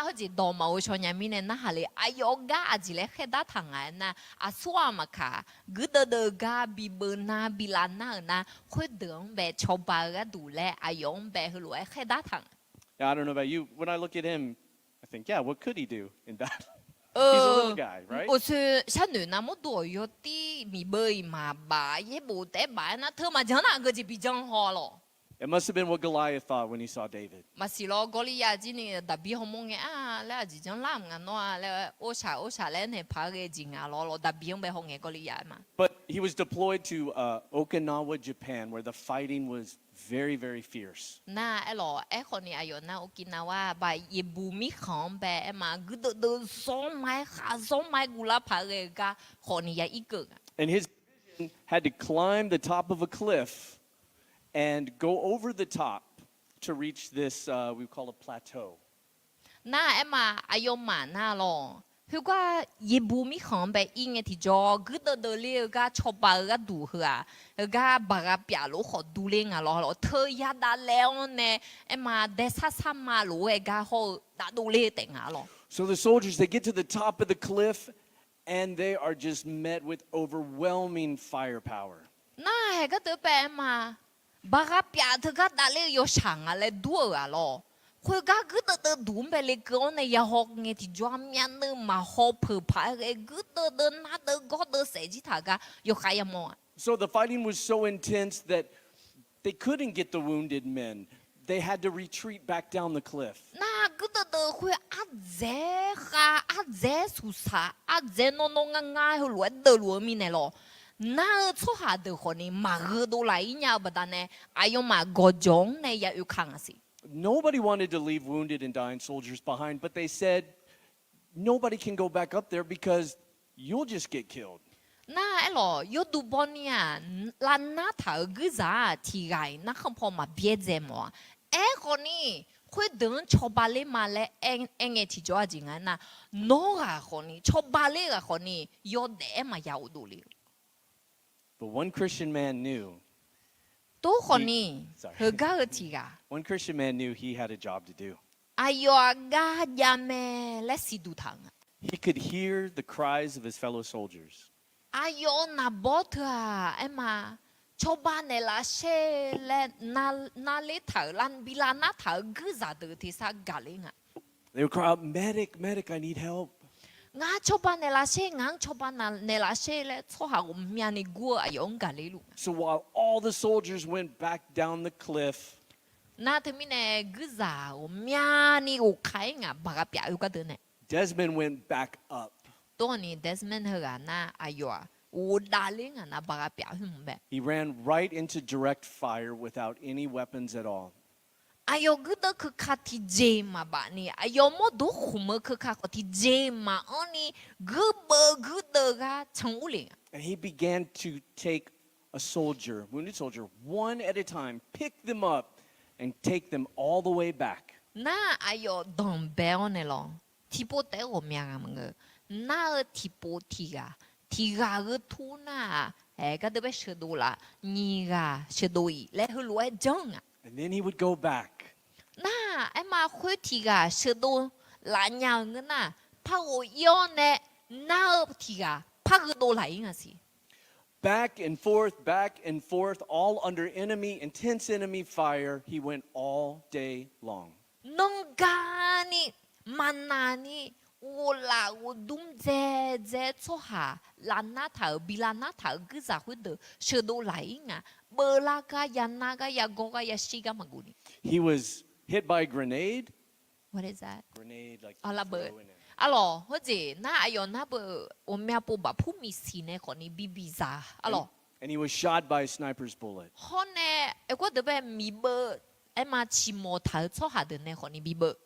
heujeq dawq maqghov shaw nya mirnae narhaq le, aqyawf-eu gar aqjeq laer khaerdar taq nga aernar, aqsurghaq maqkaq, guirdeuv deuv-eu gar bibeuv nar bilav nar-euq nar, khoerdeuq-anr bae cawba-eu gharduq laer aqyawf-anr bae heulof-aer khaerdar taq nga. Yeah, I don't know about you. When I look at him, I think, yeah, what could he do in battle? He's a little guy, right? Awqsoe sharnoeq nar mawrdo-awq yawtir miqbeuv-iq maqbaf, yaerbof taef-aer baf-aer nar teu maqjan nar aqgeu jeq bijan haw lawq. It must have been what Goliath thought when he saw David. Maqsiq lawr, Gawrliyav jir ni Daqbir hawmawr ngae-a laer aqjeq janr lar mq nga nawr-a laer orshaq orshaq laer naeq paq-aer ghae jeq nga lawr lawr, Daqbir-anr bae haw ngae Gawrliyav aer ma. But he was deployed to, uh, Okinawa, Japan, where the fighting was very, very fierce. Nar aerlawq, aerkhawf ni aqyawf nar Okinawa baq yeqbuq mirkhanq-anr bae aer ma, guirdeuv deuv zawr ma-aer khaq zawr ma-aer guvlar paq-aer ghae-eu gar khawf ni ya irkeuv nga. And his vision had to climb the top of a cliff and go over the top to reach this, uh, we call a plateau. Nar aer ma, aqyawfmaf nar lawq, khoergar yeqbuq mirkhanq-anr bae ir ngae tiqjawr guirdeuv deuv ler-eu gar cawba-eu gharduq heu-aq, heugar baq gha pyaf lof khawf durler nga lawr lawq, teu yadav laer-awr nae aer ma dae sar sar ma lof-aer gar hawr-eu dav dovler-eu taef nga lawr. So the soldiers, they get to the top of the cliff and they are just met with overwhelming firepower. Nar haeq gardeuv bae aer ma, baq gha pyaf teugar davler-eu yawshaq nga laer dur-euq-aq lawr, Khoergar guirdeuv deuv duq-anr bae lekeuv-awr nae yahaw ngae tiqjawr-a myavnuiv maqhaw peuq paq-aer ghae guirdeuv deuv nar deuv gawr deuv saef jir taq gar yawkhav yamawr-a. So the fighting was so intense that they couldn't get the wounded men. They had to retreat back down the cliff. Nar guirdeuv deuv khoer ardzaeq khav ardzaeq suqsaq ardzaeq nawr nawr ngar ngar heulof-aer deuvluf-eu mirnae lawq. Nar-eu tsawrhaq deuq khawfni maqgheu dovlaf-ir nya-eu baqdanae aqyawfmaf gawqjawq-anr nae ya oeka ngaq siq. Nobody wanted to leave wounded and dying soldiers behind, but they said, Nobody can go back up there because you'll just get killed. Nar aerlawq yawduq bawni-aq, lavnar taq-euq guirzaq-aq tiq ghaq-iq narkhan paw maqbyaerdzae mawf-a. Aerkhawfni, khoerdeuq-anr cawba ler ma laer aer ngae tiqjawr-a jeq nga aernar, nawr ghaq khawfni cawba ler ghaq khawfni yawdaef-aer maqya ghofdov le-eu. But one Christian man knew. Tov khawfni, heugar-eu tiq ghaq, one Christian man knew he had a job to do. Aqyawf-aq gar jav mae laer siqduq taq-euq nga. He could hear the cries of his fellow soldiers. Aqyawf-euq naqbawr teu-aq aerma, cawba naeqlaf sher laer nar ler taq-euq bi lavnar taq-euq guirzaq deuq tersar gaq ler nga. They would cry out, Medic, medic, I need help. Ngar cawba naeqlaf sher, ngaq-anr cawba naeqlaf sher laer tsawrhaq ghawqmyani gur-eu aqyawf-anr gaq ler luf nga. So while all the soldiers went back down the cliff, Nar teumirnae guirzaq ghawqmyani ghofkhav-ir ngaq baqgha pyaf-eu gardeuv nae, Desmond went back up. Tov khawfni Desmond heughaq nar aqyawf-aq ghofdav ler ngaq nar baqgha pyaf hmq bae. He ran right into direct fire without any weapons at all. Aqyawf guirdeuv keuka tiqjeq maqbaf ni aqyawf mawrdo khmq-eu keuka khawf tiqjeq maqanr ni guirbeuv guirdeuv gar can ur le nga. And he began to take a soldier, wounded soldier, one at a time, pick them up and take them all the way back. Nar aqyawf danqbae-awr nae lawq, tiqpov taef-aer ghawqmya ghaq maqngeur. Nar-eu tiqpov tiq ghaq, tiq ghaq gheu tur nar-aq, aer gardeuv bae sheuqdov laf, nyiq ghaq sheuqdov-iq laer heulof-aer janr-eu nga. And then he would go back. Nar-aq aerma khoer tiq ghaq sheuqdov laf nya-euq ngeur nar, par ghof-ir-awr nae nar-eu tiq ghaq par gheudov laf-ir nga siq. Back and forth, back and forth, all under enemy, intense enemy fire. He went all day long. Nanrgani, maqnaq ni, ghoflaf ghofdmr dzaedzae tsawrhaq lavnar taq-euq bi lavnar taq-euq guirzaq khoerdeuq sheuqdov laf-ir nga. Beuvlar gar yanar gar yagawr gar yashir gar maqguf ni. He was hit by a grenade. What is that? Grenade, like, you throw in a- Arlawq, heujeq nar aqyawf nar beu ghawqmya pov bafpur miqsiq nae khawfni bibiq zaq arlawq. And he was shot by a sniper's bullet. Hawr nae, aerkawr deuq bae miqbeuv aerma ciqmawf taq-eu tsawrhaq deuq nae khawfni bibeuv.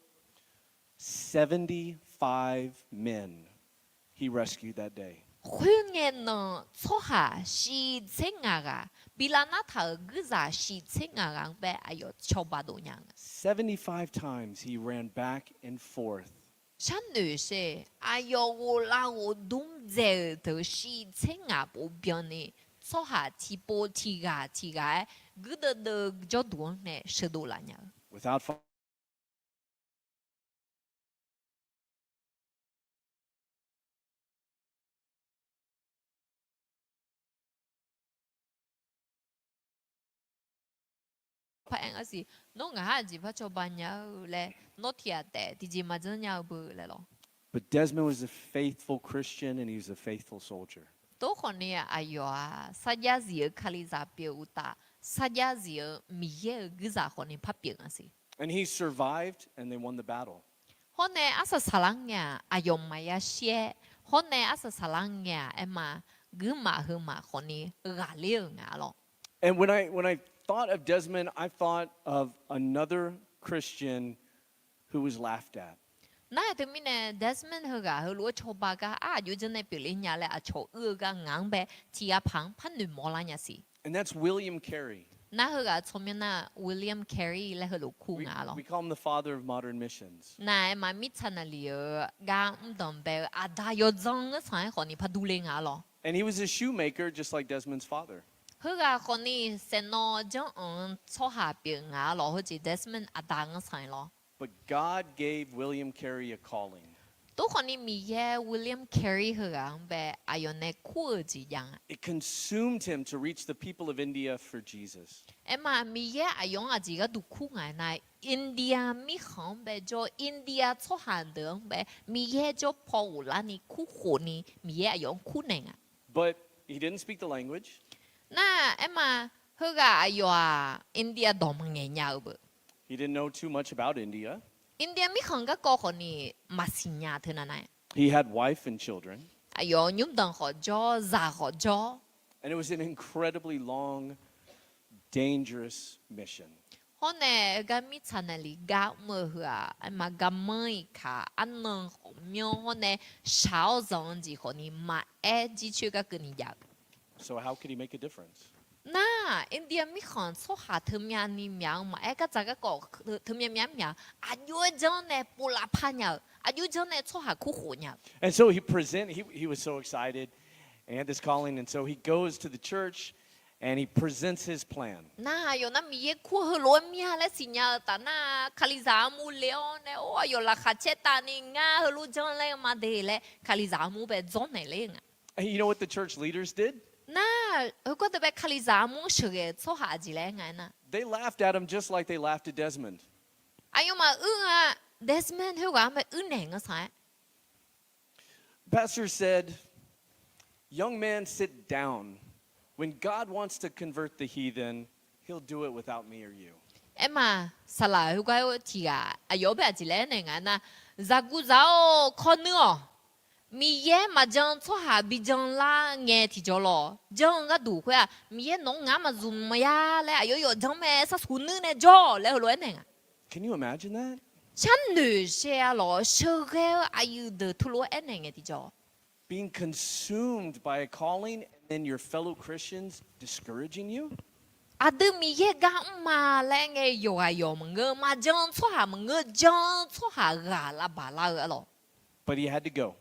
Seventy-five men he rescued that day. Khoerngae nan tsawrhaq shiq tser ngaq ghaq, bi lavnar taq-euq guirzaq shiq tser ngaq ghaq-anr bae aqyawf cawba dov nya-eu nga. Seventy-five times he ran back and forth. Sharnoeq sher, aqyawf ghoflar ghofdmr dzae-euq teu shiq tser ngaq pov byanni, tsawrhaq tiqpov tiq ghaq tiq ghaq-aer guirdeuv deuv jawrduq-anr nae sheuqdov laf nya-eu. Without Par aer-anr siq, nawr ngaq-anr aqjeq par cawba nya-eu laer, nawr tiq ghaq taef tiqjeq maqjanr nya-eu beu laer lawq. But Desmond was a faithful Christian and he was a faithful soldier. Tov khawfni aqyawf-aq sarjax zif-eu Kalizaq pyeuf uqtaf, sarjax zif-eu Miqyaer-euq guirzaq khawfni par pyeuf nga siq. And he survived and they won the battle. Hawr nae arsaq saqlar ngae-aq aqyawf maqya shir-aer, hawr nae arsaq saqlar ngae-aq aerma, guirmaf heumaf khawfni ghaqler-euq nga lawq. And when I, when I thought of Desmond, I thought of another Christian who was laughed at. Nar-aq teumirnae Desmond heughaq heulof-aer cawba gar aqjox janr nae pyeufler nya laer aqcawq uir-eu gar ngaq-anr bae tiq ghaq paq-anr par noeqmawr lar nya siq. And that's William Carey. Nar heughaq tsawrmyanr nar William Carey laer heulof kur nga lawq. We call him the father of modern missions. Nar-aer ma mirtsaq naqliq-eu gar mrdanq bae-eu aqda yawdzanr-anr sanq-aer khawfni par durler nga lawq. And he was a shoemaker just like Desmond's father. Heughaq khawfni saeqnawv janr-anr tsawrhaq pyeuf nga lawq, heujeq Desmond aqda-anr sanq-aer lawq. But God gave William Carey a calling. Tov khawfni Miqyaer William Carey heughaq-anr bae aqyawf nae kur-eu jeq jav nga. It consumed him to reach the people of India for Jesus. Aerma Miqyaer aqyawf-anr aqjeq gharduq kur nga aernar, India mirkhanq-anr bae jawr, India tsawrhaq deuq-anr bae Miqyaer jawr paw ghoflarni kur khofni Miqyaer aqyawf-anr kur naeq nga. But he didn't speak the language. Nar aerma, heughaq aqyawf-aq India dawq maqngaeq nya-eu beu. He didn't know too much about India. India mirkhanq garkawv khawfni maqsiq nya teu navnav. He had wife and children. Aqyawf nymrdanq khawf jawr, zaq khawf jawr. And it was an incredibly long, dangerous mission. Hawr nae gar mirtsaq naeqlef gar mr-eu heu-aq, aerma garmanr-iq kaq arnan khawf myanr hawr nae shaq-awr zanq-eu jeq khawfni maqaer jircoer gar keuvni jav-eu. So how could he make a difference? Nar, India mirkhanq tsawrhaq teumyani myaq-anr maqaer, gardzaq garkawv teumyav myav-anr myaq, aqjox-aer janr nae povlav par nya-euq, aqjox janr nae tsawrhaq kur khof nya-euq. And so he present, he, he was so excited and he had this calling, and so he goes to the church and he presents his plan. Nar, aqyawf nar Miqyaer kur heulof-aer mir-a laer siqnya-eu taf nar, Kalizaq armur le-awr nae, or, aqyawf laqkhaq caer tavni ngar heulof janr laer-eu ma de laer Kalizaq armur bae dzawrnaeq ler-eu nga. And you know what the church leaders did? Nar, heugar deuq bae Kalizaq armur-anr sheuqghae-euq tsawrhaq aqjeq laer aer nga aernar, They laughed at him just like they laughed at Desmond. Aqyawfmaf uir nga, Desmond khoerghaq-anr bae uir naeq ngeur-aer. Pastor said, Young man, sit down. When God wants to convert the heathen, he'll do it without me or you. Aerma, saqlaq khoergar tiq ghaq aqyawf-anr bae aqjeq laer aernaeq nga aernar, zaqguq zaq-or, kawrnuir-awq. Miqyaer maqjan tsawrhaq bijan lar ngae tiqjawr lawr. Jan-eu gharduq khoer-aq, Miqyaer nawq-anr ngaq-anr maqzmq maqya laer aqyawf yawf jan mae, sarsuq nuir nae jawr-awq laer heulof-aer naeq nga. Can you imagine that? Sharnoeq shae-a lawq, sheuqghae-eu aqyuif deuq teulof-aer aernaeq ngae tiqjawr. Being consumed by a calling and then your fellow Christians discouraging you? Aqdui Miqyaer gar mr ma laer ngae yawqghaq yawq maqngeur, maqjan tsawrhaq maqngeur, jan tsawrhaq ghaq lavbaq lar-eu arlawq. But he had to go.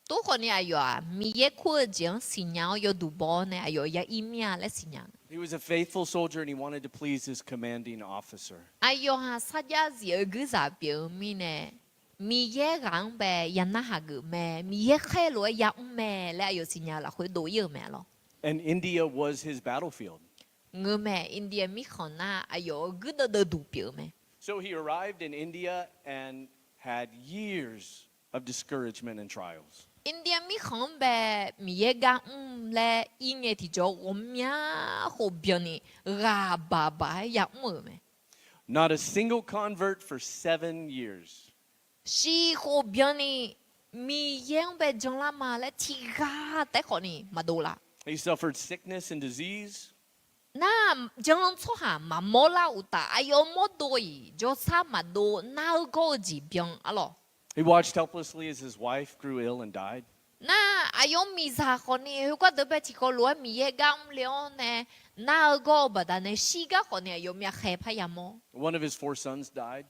Tov khawfni aqyawf-aq Miqyaer kur-eu jeq-anr siqnya-awr yawduq baw-awr nae aqyawf ya ir mir-a laer siqnya. He was a faithful soldier and he wanted to please his commanding officer. Aqyawf-aq sarjax zif-eu guirzaq pyeuf-eu mirnae, Miqyaer ghaq-anr bae ya narhaq geuf mae, Miqyaer khaer lof-aer ya mr mae laer aqyawf siqnya-eu lafkhoer dov ir-euq mae arlawq. And India was his battlefield. Ngeurmae, India mirkhanq nar aqyawf-euq guirdeuv deuvduq pyeuf-eu mae. So he arrived in India and had years of discouragement and trials. India mirkhanq-anr bae Miqyaer gar mr laer ir ngae tiqjawr ghawqmya khof byanni ghaq baq baq-aer ya mr-euq mae. Not a single convert for seven years. Shiq khof byanni Miqyaer-anr bae janlar ma laer tiqghaq taef khawfni maqdov la. He suffered sickness and disease. Nar, jan tsawrhaq maqmawr lar uqtaf aqyawf mawrdo-iq jawrsar maqdov nar-eu gawr-eu jeq byan arlawq. He watched helplessly as his wife grew ill and died. Nar, aqyawf miqzaq khawfni heugar deuq bae tiqkawv lof-aer Miqyaer gar mr le-awr nae nar-eu gawr-eu baqdanae shir gar khawfni aqyawf myavkhaeq parya mawr. One of his four sons died.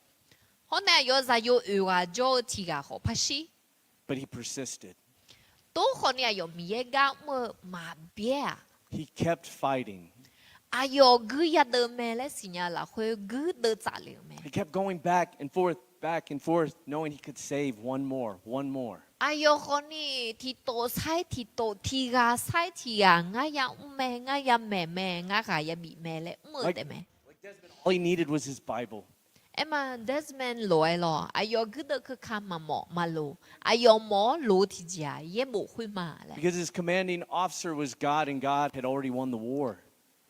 Hawr nae aqyawf zaqyo oeq ghaq jawr-eu tiq ghaq khawf par shir. But he persisted. Tov khawfni aqyawf Miqyaer gar mr-eu maqbyaer-aq, He kept fighting. Aqyawf guir yadeuv mae laer siqnya lafkhoer guirdeuv tsaf le-euq mae. He kept going back and forth, back and forth, knowing he could save one more, one more. Aqyawf khawfni tiqtof sair tiqtof, tiq ghaq sair tiq ghaq ngar ya mr mae, ngar ya maeq mae, ngar ghaq ya bif mae laer mr-eu taef mae. All he needed was his Bible. Aerma Desmond lof-aer lawq, aqyawf guirdeuv keuka maqmawf maqloq, aqyawf mawf-awr loq-eu tiqjeq-aq yaerbof khoer ma laer. Because his commanding officer was God, and God had already won the war.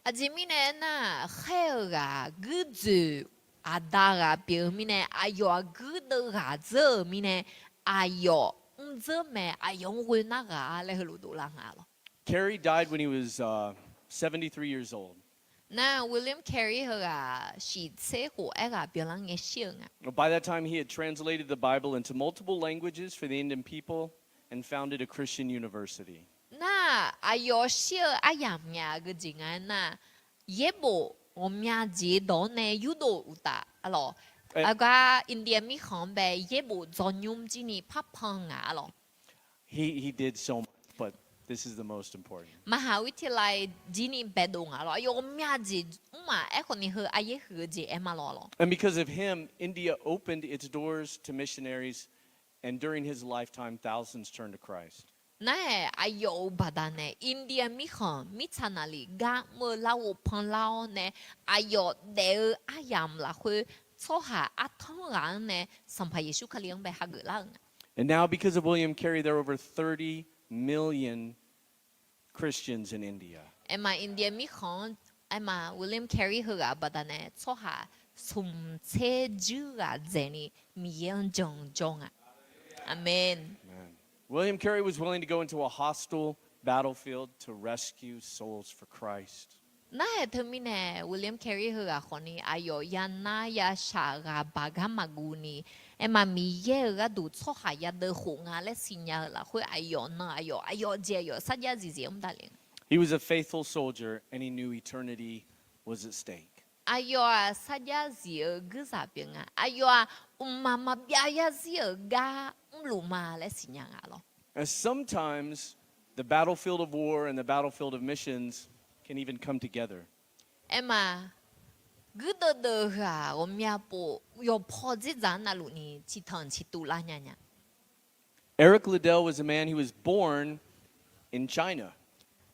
Aqjeq mirnae aernar, khaer-eu ghaq guirdzoeq aqda ghaq pyeuf-eu mirnae, aqyawf-aq guirdeuv ghaq dzeur-euq mirnae, aqyawf mrdzeur mae, aqyawf-anr ghoe nar ghaq-a laer heulof dovlar nga lawq. Carey died when he was, uh, seventy-three years old. Nar, William Carey heughaq shiq tser khof aerghaq byanlar ngae shir-euq nga. By that time, he had translated the Bible into multiple languages for the Indian people and founded a Christian university. Nar, aqyawf shir-eu aryamq nya geujeq nga aernar, yaerbof ghawqmya jeq dawq-anr nae yurdov uqtaf arlawq. Aqgar India mirkhanq-anr bae yaerbof dzawnymr jir ni parpan nga arlawq. He, he did so much, but this is the most important. มหาวิทยาลัย jir ni baedov nga lawq. Aqyawf ghawqmya jeq mr-aq, aerkhawf ni heu aryaer huiq-eu jeq aer ma lawq lawq. And because of him, India opened its doors to missionaries and And during his lifetime, thousands turned to Christ. Nar-aq, aqyawf-euq baqdanae India mirkhanq mirtsaq naqlif gar mr-eu larghov panlar-awr nae, aqyawf daef-eu aryamq lafkhoer tsawrhaq artanr ghaq-anr nae Sanqpaq Yeqsur Kali-anr bae hageuf lar-euq nga. And now, because of William Carey, there are over thirty million Christians in India. Aerma India mirkhanq-anr, aerma William Carey heughaq baqdanae tsawrhaq smq tser juir ghaq dzaeqni Miqyaer-anr jan jawr nga. Aqmeq. William Carey was willing to go into a hostile battlefield to rescue souls for Christ. Nar-aq teumirnae William Carey heughaq khawfni aqyawf yanar yashaq ghaq baq gar maqguv ni, aerma Miqyaer-euq gharduq tsawrhaq yadeuv khof nga laer siqnya-eu lafkhoer aqyawf nan aqyawf aqyawf jeq aqyawf sarjax zifzif-anr mr dale nga. He was a faithful soldier and he knew eternity was at stake. Aqyawf-aq sarjax zif-eu guirzaq pyeuf nga. Aqyawf-aq mqmaq maqbyav yarzir-euq gar mrluf ma laer siqnya nga lawr. And sometimes the battlefield of war and the battlefield of missions can even come together. Aerma guirdeuv deuv heu-aq ghawqmya pov yawqpaw dzerdzaq-anr navluf ni ciqtanq ciqtuv lar nya nya. Eric Liddell was a man who was born in China.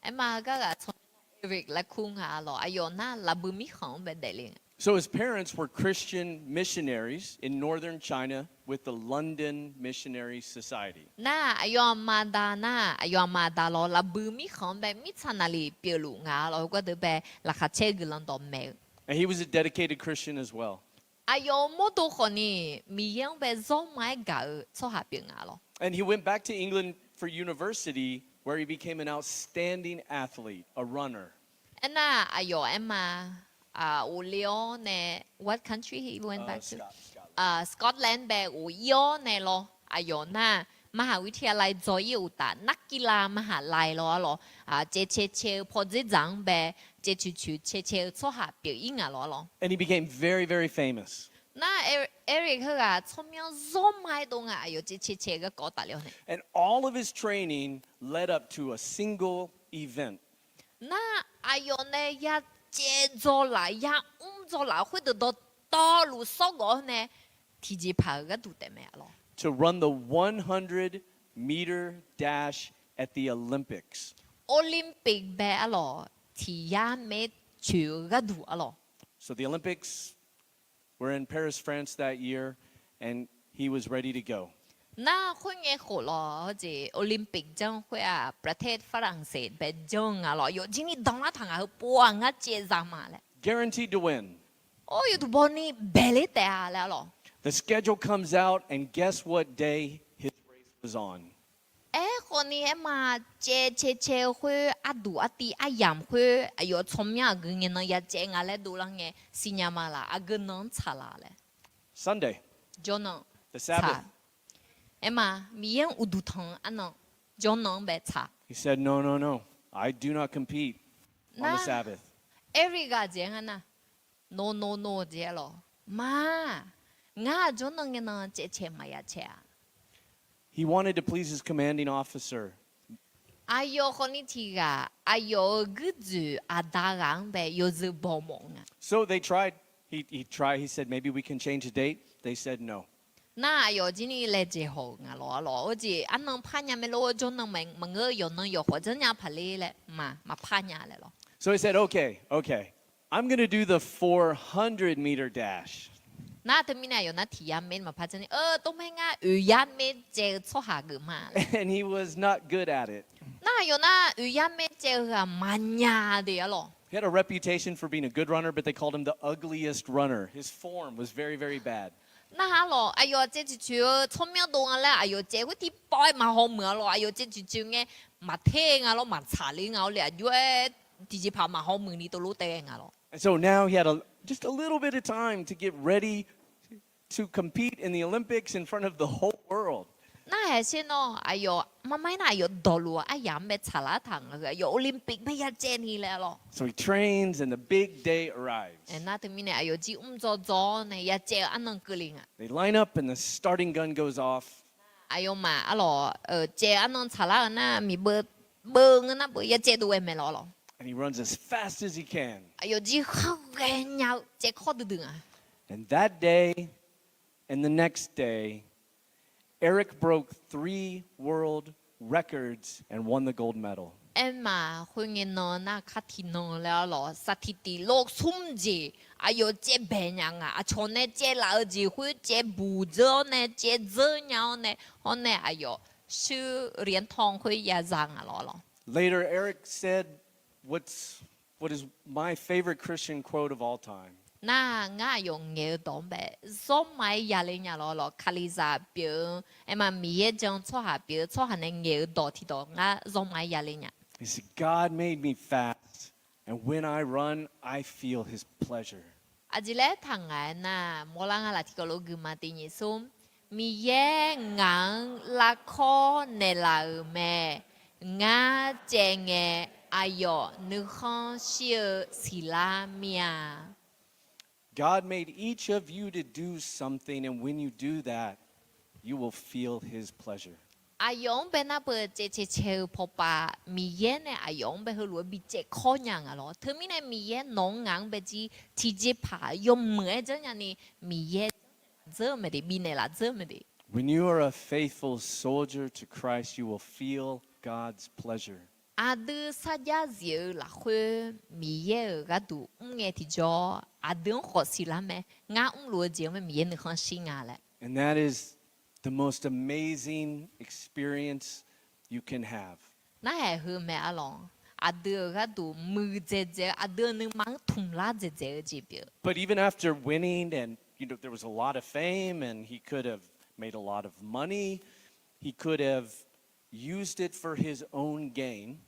Aerma heugar ghaq tsawrmyanr Eric laer kur nga lawr, aqyawf nar Laqbui mirkhanq-anr bae daefle nga. So his parents were Christian missionaries in northern China with the London Missionary Society. Nar aqyawf aqma da nar, aqyawf aqma da lawr Laqbui mirkhanq-anr bae mirtsaq naqlif pyeufluf nga lawr, heugar deuq bae laqkhaq caer-eu guiqlanq dawqmaeq-eu. And he was a dedicated Christian as well. Aqyawf-euq mawrdo khawfni Miqyaer-anr bae zawr ma-aer gaq-eu tsawrhaq pyeuf nga lawr. And he went back to England for university, where he became an outstanding athlete, a runner. Aernar aqyawf aerma ghofle-awr nae, what country he went back to? Scotland bae ghof-ir-awr nae lawr, aqyawf nar มหาวิทยาลัย dzaw-ir-euq uqtaf นักกีฬามหาลัย lawr arlawr, caev cae cae-eu paw dzerdzaq-anr bae caev coeq coeq cae cae-eu tsawrhaq pyeuf-ir nga lawr arlawr. And he became very, very famous. Nar Eric heughaq tsawrmyanr zawr ma-aer dov nga, aqyawf caev cae cae-eu garkawv tafler-awr nae. And all of his training led up to a single event. Nar aqyawf nae ya caev dzaw laf, ya mr dzaw laf khoerdeuq dawqtawvluf sawrgawv-awr nae tiqjeqpaq-euq gharduq taef mae arlawr. To run the one hundred meter dash at the Olympics. Olympic bae arlawr, tiq yar maer coeq-eu gharduq arlawr. So the Olympics were in Paris, France that year, and he was ready to go. Nar khoerngae khof lawr, hawjeq Olympic janr khoer-aq ประเทศฝรั่งเศส bae janr nga lawr, yawf jir ni danlar taq ngaq heu pov-aq ngar caev za ma laer. Guaranteed to win. Or yawduq bawni baeqler taef-a laer arlawr. The schedule comes out, and guess what day his race was on? Aerkhawfni aerma caev cae cae-eu khoer arduq artiv aryamq khoer aqyawf tsawrmyanr aqgeu ngae nan ya caev nga laer dovlar ngae siqnya ma laf, aqgeu nan-anr tsaq laf laer. Sunday. Jawrnan tsaq. Aerma Miqyaer-anr uqduq tanq-eu arnan jawrnan-anr bae tsaq. He said, No, no, no. I do not compete on the Sabbath. Eric ghaq jeq-aer nga nar, no no no jeq arlawr, ma, ngar jawrnan ngae nan caev cae maqya caev-a. He wanted to please his commanding officer. Aqyawf khawfni tiq ghaq aqyawf-euq guirdzoeq aqda ghaq-anr bae yawzeu baw mawf nga. So they tried. He, he tried. He said, Maybe we can change the date. They said no. Nar aqyawf jir ni laejae haw-euq nga lawr arlawr, hawjeq arnan parnya mae lor, jawrnan maqngeur-eu yawqnan yawqkhawf janrnya paq ler laer ma, maqpar nya laer lawr. So he said, Okay, okay. I'm gonna do the four hundred meter dash. Nar teumirnae aqyawf nar tiq yar maer maqpar janr ni, eu, tov maer ngar oeq yar maer caev-eu tsawrhaq geuf ma laer. And he was not good at it. Nar aqyawf nar oeq yar maer caev-eu ghaq maqnya de arlawr. He had a reputation for being a good runner, but they called him the ugliest runner. His form was very, very bad. Nar arlawr, aqyawf caev coeq coeq-eu tsawrmyanr dov nga laer aqyawf caev khoer tiqpawf-aer maqhaw muiq arlawr, aqyawf caev coeq coeq ngae maqter nga lawr, maqtsaq ler nga lawr le, aqjox-aer tiqjeqpaq maqhaw muiq ni tov lof taev ghae nga lawr. And so now he had a, just a little bit of time to get ready to compete in the Olympics in front of the whole world. Nar-aq sher nawr aqyawf marmar-ir nar aqyawf dawqluf-eu aryamq-anr bae tsaqlar taq ngaq heu aqyawf Olympic bae ya caev ni laer arlawr. So he trains and the big day arrives. Nar teumirnae aqyawf jir mr dzaw dzaw-awr nae ya caev-eu arnan keuvle nga. They line up and the starting gun goes off. Aqyawfmaf arlawr, caev arnan tsaqlar-eu nar miqbeu beu ngeur nar beu ya caev dov ghae mae lawr lawr. And he runs as fast as he can. Aqyawf jir khar ghaenya-eu caev kawr duidui nga. And that day and the next day, Eric broke three world records and won the gold medal. Aermaf khoerngae nan nar kar tiqnan laer arlawq, สถิติโลก smr jeq aqyawf caevbae nya nga. Aqcawq nae caevlaf-eu jeq khoer caevbuq dzeur-awr nae caevdzeur nya-awr nae, hawr nae aqyawf shuir เหรียญทอง khoer ya za nga lawq lawq. Later, Eric said, what's, what is my favorite Christian quote of all time? Nar ngar aqyawf ngaeq-eu dawq-anr bae zawrma-aer yale nya lawq lawq. Kalizaq pyeuf-eu, aermaf Miqyaer jan tsawrhaq pyeuf-eu tsawrhaq nae ngaeq-eu dawq tiqdawq ngar zawrma-aer yale nya. He said, God made me fast, and when I run, I feel his pleasure. Aqjeq laer taq ngaq-aer nar, mawrlar nga laf tiqkawv lof guima tiq nyiq smr, Miqyaer ngaq-anr larkawr naeqlaf-euq mae. Ngar caev ngae, aqyawf nuikhanr shir-eu siqlar mir-a. God made each of you to do something, and when you do that, you will feel his pleasure. Aqyawf-anr bae nar beu caevcae cae-eu pawpav, Miqyaer nae aqyawf-anr bae heulof-aer bi caevkawr nya nga lawq. Teumirnae Miqyaer nawq-anr ngaq-anr bae jir tiqjeqpaq yawmuiq-aer janrnya ni, Miqyaer dzeur-eu mae de, bifnaeq laf dzeur-eu mae de. When you are a faithful soldier to Christ, you will feel God's pleasure. Aqdui sarjax zif-eu lafkhoer Miqyaer-euq gharduq mr ngae tiqjawr, aqdui-anr khawf siqlar mae. Ngar mrluf-eu jeq-anr mae Miqyaer nuikhanr shir nga laer. And that is the most amazing experience you can have. Narhaq heu mae arlawq. Aqdui-euq gharduq muiqdzaeq dzaeq-eu, aqdui-euq nuima-anr tmqlar dzaeqdzaeq-eu jeq pyeuf. But even after winning, and, you know, there was a lot of fame, and he could have made a lot of money, he could have used it for his own gain.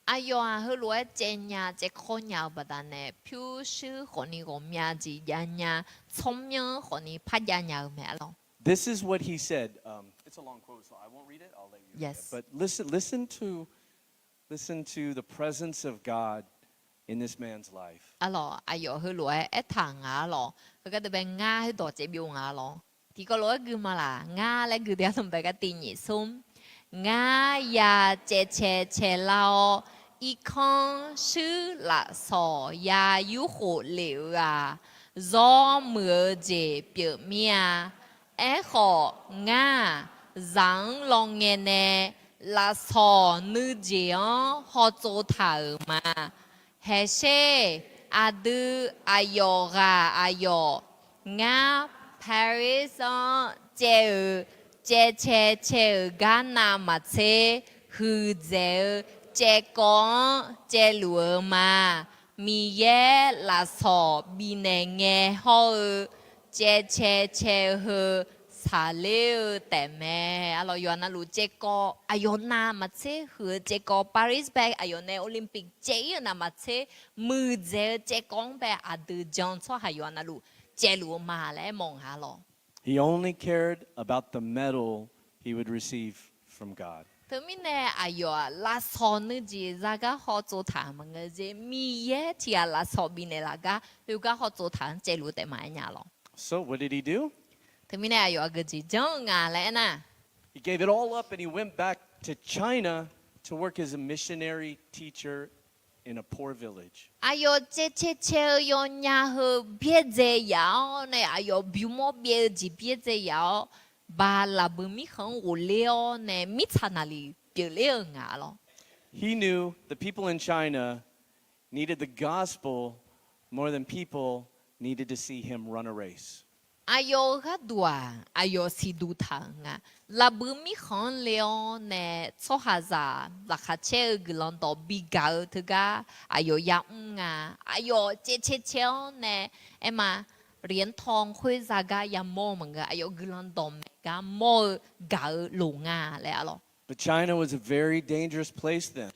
Aqyawf-aq heulof-aer caev nya caevkawr nya-eu baqdanae pyurshuir khawfni ghawqmya jeq jav nya, tsawrmyanr khawfni par jav nya-eu mae arlawq. This is what he said. Um, it's a long quote, so I won't read it. I'll let you read it. But listen, listen to, listen to the presence of God in this man's life. Arlawq, aqyawf heulof-aer aertaq nga arlawq. Heugar deuq bae ngar khoerdawq caevbyov nga arlawq. Tiqkawv lof-aer guima laf, ngar laer gui de arlawq bae gar tiq nyiq smr. Ngar ya caevcae caelar-awr, irkanr shuir lafsawq ya yurkhof lef-eu-aq, zawr muiq-eu jeq pyeuf mir-a. Aerkhawf, ngar-aq, zaq-anr lawngae nae lafsawq nuijeq-anr hawtsov taq-euq ma. Haeqsher, aqdui aqyawf ghaq aqyawf, ngar Paris-anr caev-euq caevcae cae-euq gar navmaqtser huiqdzaeq-eu caevkawv-anr caevluf-eu ma. Miqyaer lafsawq bifnaeq ngae hawr-eu caevcae cae-eu heu saqler-eu taef mae. Arlawq, yawqha navluf caevkawv aqyawf navmaqtser huiq-eu caevkawv, Paris bae aqyawf nae Olympic caev-ir-eu navmaqtser muiqdzaeq-eu caevkawv-anr bae aqdui jan tsawrhaq yawqha navluf caevluf-eu ma laer aermawf nga lawq. He only cared about the medal he would receive from God. Teumirnae aqyawf-aq lafsawq nuijeq zagar hawtsov taq-euq maqngeur jeq, Miqyaer tiq ghaq lafsawq bifnaeq laf gar khoergar hawtsov taq-anr caevluf-eu taef maqaer nya lawq. So what did he do? Teumirnae aqyawf aqgeujeq janr-eu nga laer aernar, He gave it all up and he went back to China to work as a missionary teacher in a poor village. Aqyawf caevcae cae-eu yawnya heu byaerdzae yaf-awr nae, aqyawf bymawr byaev-eu jeq byaerdzae yaf-awr, ba lafbui mirkhanq-anr ghofler-awr nae mirtsaq naqliq pyeufler-eu nga lawq. He knew the people in China needed the gospel more than people needed to see him run a race. Aqyawf-euq gharduq-aq, aqyawf siqduq taq-euq nga. Lafbui mirkhanq-anr le-awr nae tsawrhaqzaq laqkhaq caer-eu guiqlanq dawq bigaq-eu teugar aqyawf yamr nga. Aqyawf caevcae cae-awr nae, aerma, เหรียญทอง khoer zagar yamawr-eu maqngeur, aqyawf guiqlanq dawqmaeq gar mawr-eu gaq-eu loq nga laer arlawq. But China was a very dangerous place then.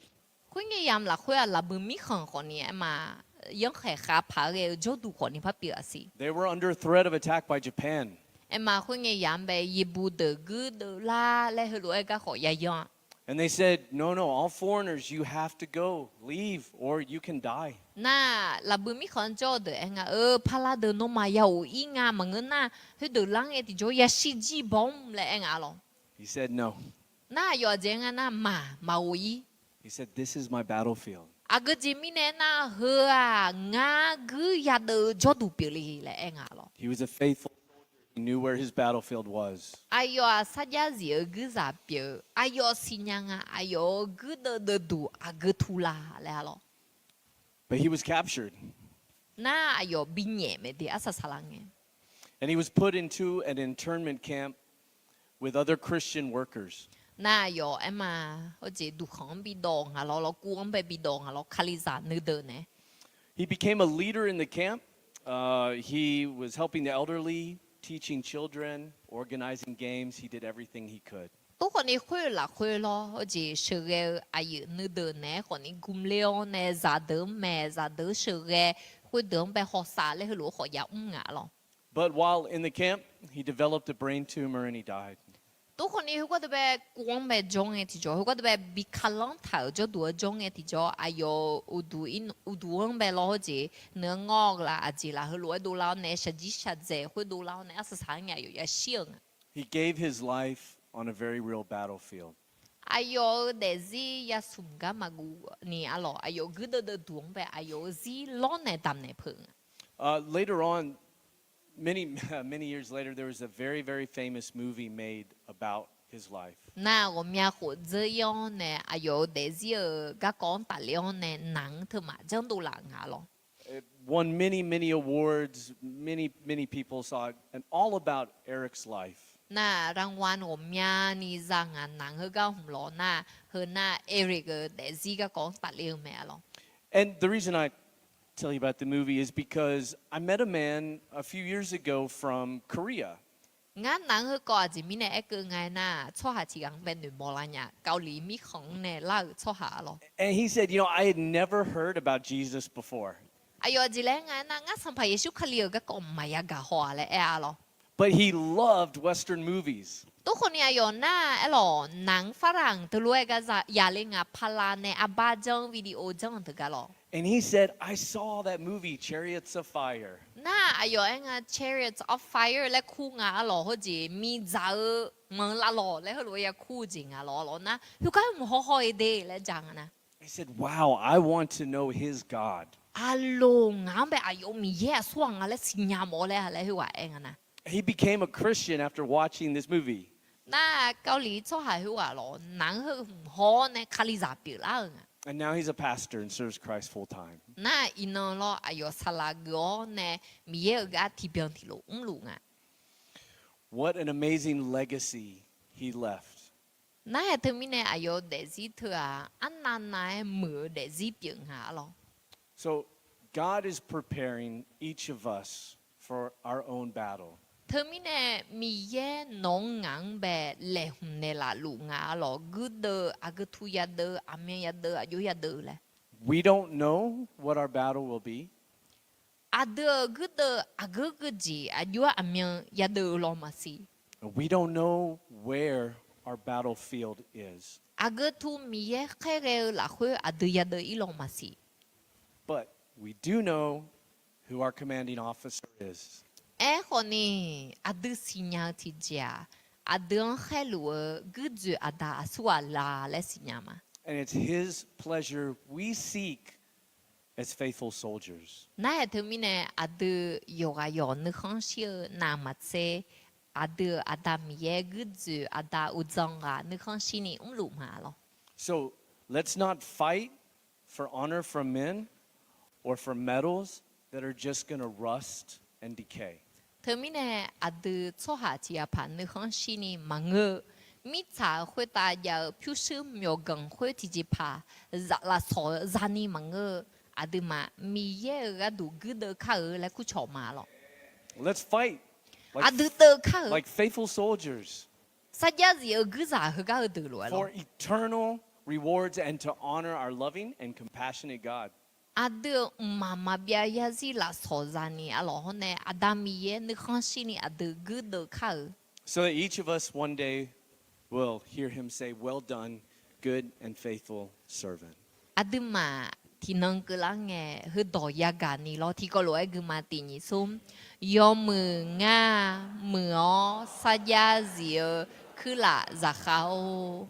Khoerngae yamq lafkhoer-aq, lafbui mirkhanq khawfni aerma, yanrkhaeq khavpaq-aer ghae-eu jawrduq khawfni par pyeuf-aq siq. They were under threat of attack by Japan. Aerma, khoerngae yamq bae yeqbu deuq guir deuq lar laer heulof-aer garkhawf yayan-a. And they said, no, no, all foreigners, you have to go, leave, or you can die. Nar, lafbui mirkhanq-anr jawr-eu deuq aer nga, eu, parlar deuq nawmaf ya ghof-ir nga, maqngeur nar, khoerdeuq lar ngae tiqjawr yashir jir baw-mr laer aer nga lawq. He said, no. Nar, aqyawf aqjeq nga nar, maq, maq ghof-ir. He said, this is my battlefield. Aqgeujeq mirnae aernar, heu-aq ngar guir yadeuv-eu jawrduq pyeufle laer aer nga lawq. He was a faithful soldier. knew where his battlefield was. Aqyawf-aq sarjax zif-eu guirzaq pyeuf-eu, aqyawf siqnya nga, aqyawf-euq guirdeuv deuvduq aqgeu tu la laer-a lawr. But he was captured. Nar aqyawf binyaef maeq de arsaq saqlaq ngae. And he was put into an internment camp with other Christian workers. Nar aqyawf aerma, hawjeq duqkhanq-anr bidawv nga lawr, lawrkuv-anr bae bidawv nga lawr, Kalizaq nuideuq naeq. He became a leader in the camp. Uh, he was helping the elderly, teaching children, organizing games. He did everything he could. Tov khawfni khoer-eu lafkhoer lawr, hawjeq sheuqghae-eu aqyuif nuideuq naeq-aer khawfni gmler-awr nae zaqdeuq-anr mae, zaqdeuq-anr sheuqghae, khoerdeuq-anr bae hawsav laer heulof-aer khawf ya mr nga lawr. But while in the camp, he developed a brain tumor and he died. Tov khawfni heugar deuq bae kuv-anr bae jawr ngae tiqjawr, heugar deuq bae bi kalanr taq-euq jawrduq-anr jawr ngae tiqjawr, aqyawf uqduq-anr bae lawr hawjeq, nuianr ngawr-eu la aqjeq la heulof-aer dovlar-awr nae shaqjir shaqdzaeq khoer dovlar-awr nae arsaq saq-aer ngae aqyawf yashir-euq nga. He gave his life on a very real battlefield. Aqyawf-euq daefzir yasmq gar maqguv ni arlawq, aqyawf guirdeuv deuvduq-anr bae aqyawf-euq zir lawrnaeq damqnaeq peuq nga. Uh, later on, many, many years later, there was a very, very famous movie made about his life. Nar ghawqmya khof dzeur-ir-awr nae aqyawf-euq daefzir-euq garkawv-anr tafler-awr nae naq-anr teumaq janrdov laf nga lawr. It won many, many awards. Many, many people saw it, and all about Eric's life. Nar รางวัล ghawqmyani za ngaq naq-anr heugar hmq lawq nar, heu nar Eric-euq daefzir garkawv-anr tafler-eu mae arlawq. And the reason I tell you about the movie is because I met a man a few years ago from Korea. Ngar naq-anr heukawv aqjeq mirnae aerkeuv nga aernar, tsawrhaq tiq ghaq-anr bae noeqmawf lar nya, Kali mirkhanq-anr nae lar-euq tsawrhaq arlawq. And he said, You know, I had never heard about Jesus before. Aqyawf aqjeq laer nga aernar, ngar Sanqpaq Yeqsur Kali-euq garkawv maqya gaq haw-a laer aer-a lawr. But he loved Western movies. Tov khawfni aqyawf nar aerlawq, naq-anr ฝรั่ง teulof-aer gar ya le nga, pala nae arbar janr video janr-eu teugar lawr. And he said, I saw that movie, Chariots of Fire. Nar aqyawf aer nga Chariots of Fire laer kur nga arlawq, hawjeq miqdzaq-eu manq lavlawq laer heulof-aer ya kur-eu jeq nga lawr lawr nar, heugar mq haw haw-eu de laer ja nga nar. He said, Wow, I want to know his God. Aqloq, ngaq-anr bae aqyawf-euq Miqyaer aqsur ghaq nga laer siqnya mawf-awr laer laer heughaq aer nga nar. He became a Christian after watching this movie. Nar Kali tsawrhaq heughaq lawq, naq-anr heu mq haw-awr nae Kalizaq pyeuflar-euq nga. And now he's a pastor and serves Christ full time. Nar iqnan lawr aqyawf saqlaq geuf-awr nae Miqyaer-euq gar tiqbyan tiqlof mrluf nga. What an amazing legacy he left. Nar-aer teumirnae aqyawf-euq daefzir teu-aq, arnavnav-aer muiq-eu daefzir pyeuf nga arlawq. So, God is preparing each of us for our own battle. Teumirnae Miqyaer nawq-anr ngaq-anr bae laeqhmq naeqlaf luf nga arlawq, guirdeuv, aqgeu tu yadeuv, aqmyan yadeuv, aqjox yadeuv laer. We don't know what our battle will be. Aqdui-euq guirdeuv aqgeu geujeq aqjox-aer aqmyan yadeuv-eu law maqsiq. We don't know where our battlefield is. Aqgeu tu Miqyaer khaerghae-eu lafkhoer aqdui yadeuv-ir law maqsiq. But we do know who our commanding officer is. Aerkhawfni, aqdui siqnya-eu tiqjeq-aq, aqdui-anr khaerluf-eu guirdzoeq aqda aqsurghaq la laer siqnya ma. And it's his pleasure we seek as faithful soldiers. Nar-aer teumirnae aqdui yawqghaq yawq nuikhanr shir-eu navmaqtser, aqdui-euq Aqda Miqyaer guirdzoeq aqda uqdzan ghaq nuikhanr shirni mrluf ma lawr. So, let's not fight for honor from men or for medals that are just gonna rust and decay. Teumirnae aqdui tsawrhaq tiq ghaq paq nuikhanr shirni maqngeur-eu, mirtsaq-euq khoertav jav-eu pyurshuir myawqganq khoer tiqjeqpaq lafsawq-eu zani maqngeur-eu, aqduimaf Miqyaer-euq gharduq guirdeuv kar-eu laer kurcawq ma lawr. Let's fight like, aqdui deuv kar-eu like faithful soldiers. Sarjax zif-eu guirzaq heugar heudeuq lof-aer lawr. For eternal rewards and to honor our loving and compassionate God. Aqdui-euq mqmaq maqbyav yarzir lafsawq zani arlawq hawr nae Aqda Miqyaer nuikhanr shirni aqdui guirdeuv kar-eu. So that each of us one day will hear him say, Well done, good and faithful servant. Aqduimaf tiqnan keuvlar ngae heudawq yagaq ni lawr. Tiqkawv lof-aer guima tiq nyiq smr, yawmuiq ngar muiq-awr sarjax zif-eu kuirlaf zaqkhav-or.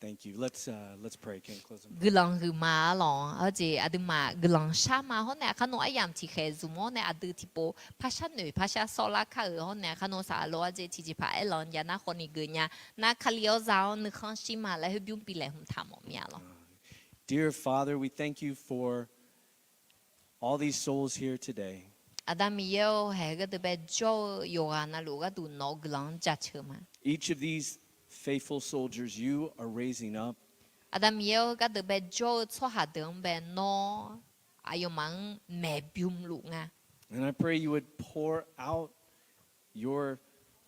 Thank you. Let's uh, let's pray. Can you close in prayer? Guiqlanq huiqma arlawq. Hawjeq aqduimaf guiqlanq sharma hawr nae aqkar nawr aryamq tiqkhaeq zmq-awr nae aqdui tiqpov parshar noeq parshar sawrlar kar-euq hawr nae aqkar nawr saqlaq lof-aer jeq tiqjeqpaq aerlanq jav nar khawf ni geuf nya. Nar Kali-awr za-awr nuikhanr shir ma laer khoer bymr bi laeqhmq taq mawf mir-a lawq. Dear Father, we thank you for all these souls here today. Aqda Miqyaer-or, haeq gharduq bae jawr-eu yawqghaq navluf gharduq nawq-eu guiqlanq-anr jaceuq ma. Each of these faithful soldiers you are raising up. Aqda Miqyaer-or, gharduq bae jawr-eu tsawrhaq deuq-anr bae nawr aqyawfmaf-anr maeqbymr luf nga. And I pray you would pour out your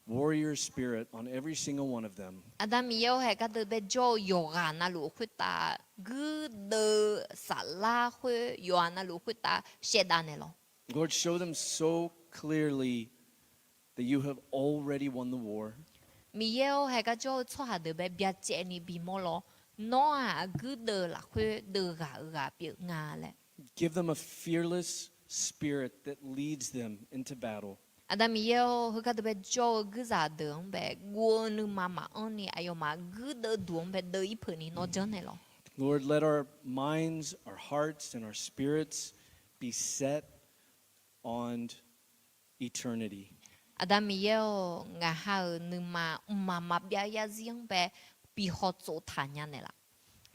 warrior spirit on every single one of them. Aqda Miqyaer-or, haeq gharduq bae jawr-eu yawqghaq navluf khoertav guirdeuv saflar khoer yawqghaq navluf khoertav shaevdav naeq lawq. Lord, show them so clearly that you have already won the war. Miqyaer-or, haeq gar jawr-eu tsawrhaq deuq bae byacaev ni bimawr lawr, nawr-aq guirdeuv lafkhoer deuv ghaq-eu ghaq pyeuf nga laer. Give them a fearless spirit that leads them into battle. Aqda Miqyaer-or, heugar deuq bae jawr-eu guirzaq deuq-anr bae guv-eu nuima maqanr ni aqyawfmaf guirdeuv duq-anr bae deuv-ir peuq ni nawr janrnaeq lawq. Lord, let our minds, our hearts, and our spirits be set on eternity. Aqda Miqyaer-or, ngaq ha-euq nuima mqmaq maqbyav yarzir-anr bae bi hawtsov taq nya naeqlaf.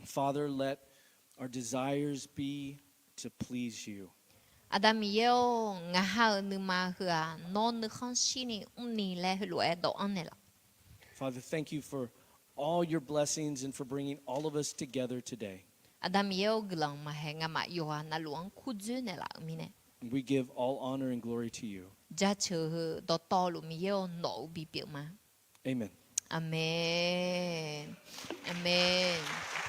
Father, let our desires be to please you. Aqda Miqyaer-or, ngaq ha-euq nuima heu-aq nawr nuikhanr shir ni mrni laer heulof-aer dawv-anr naeqlaf. Father, thank you for all your blessings and for bringing all of us together today. Aqda Miqyaer-or, guiqlanq maqhae ngamaf yawqghaq navluf-anr kurdzoer naeqlaf-euq mirnae, we give all honor and glory to you. Jaceuq heu dawqtawvluf Miqyaer-or, nawq-euq bipyeuf ma. Amen. Aqmeq. Aqmeq.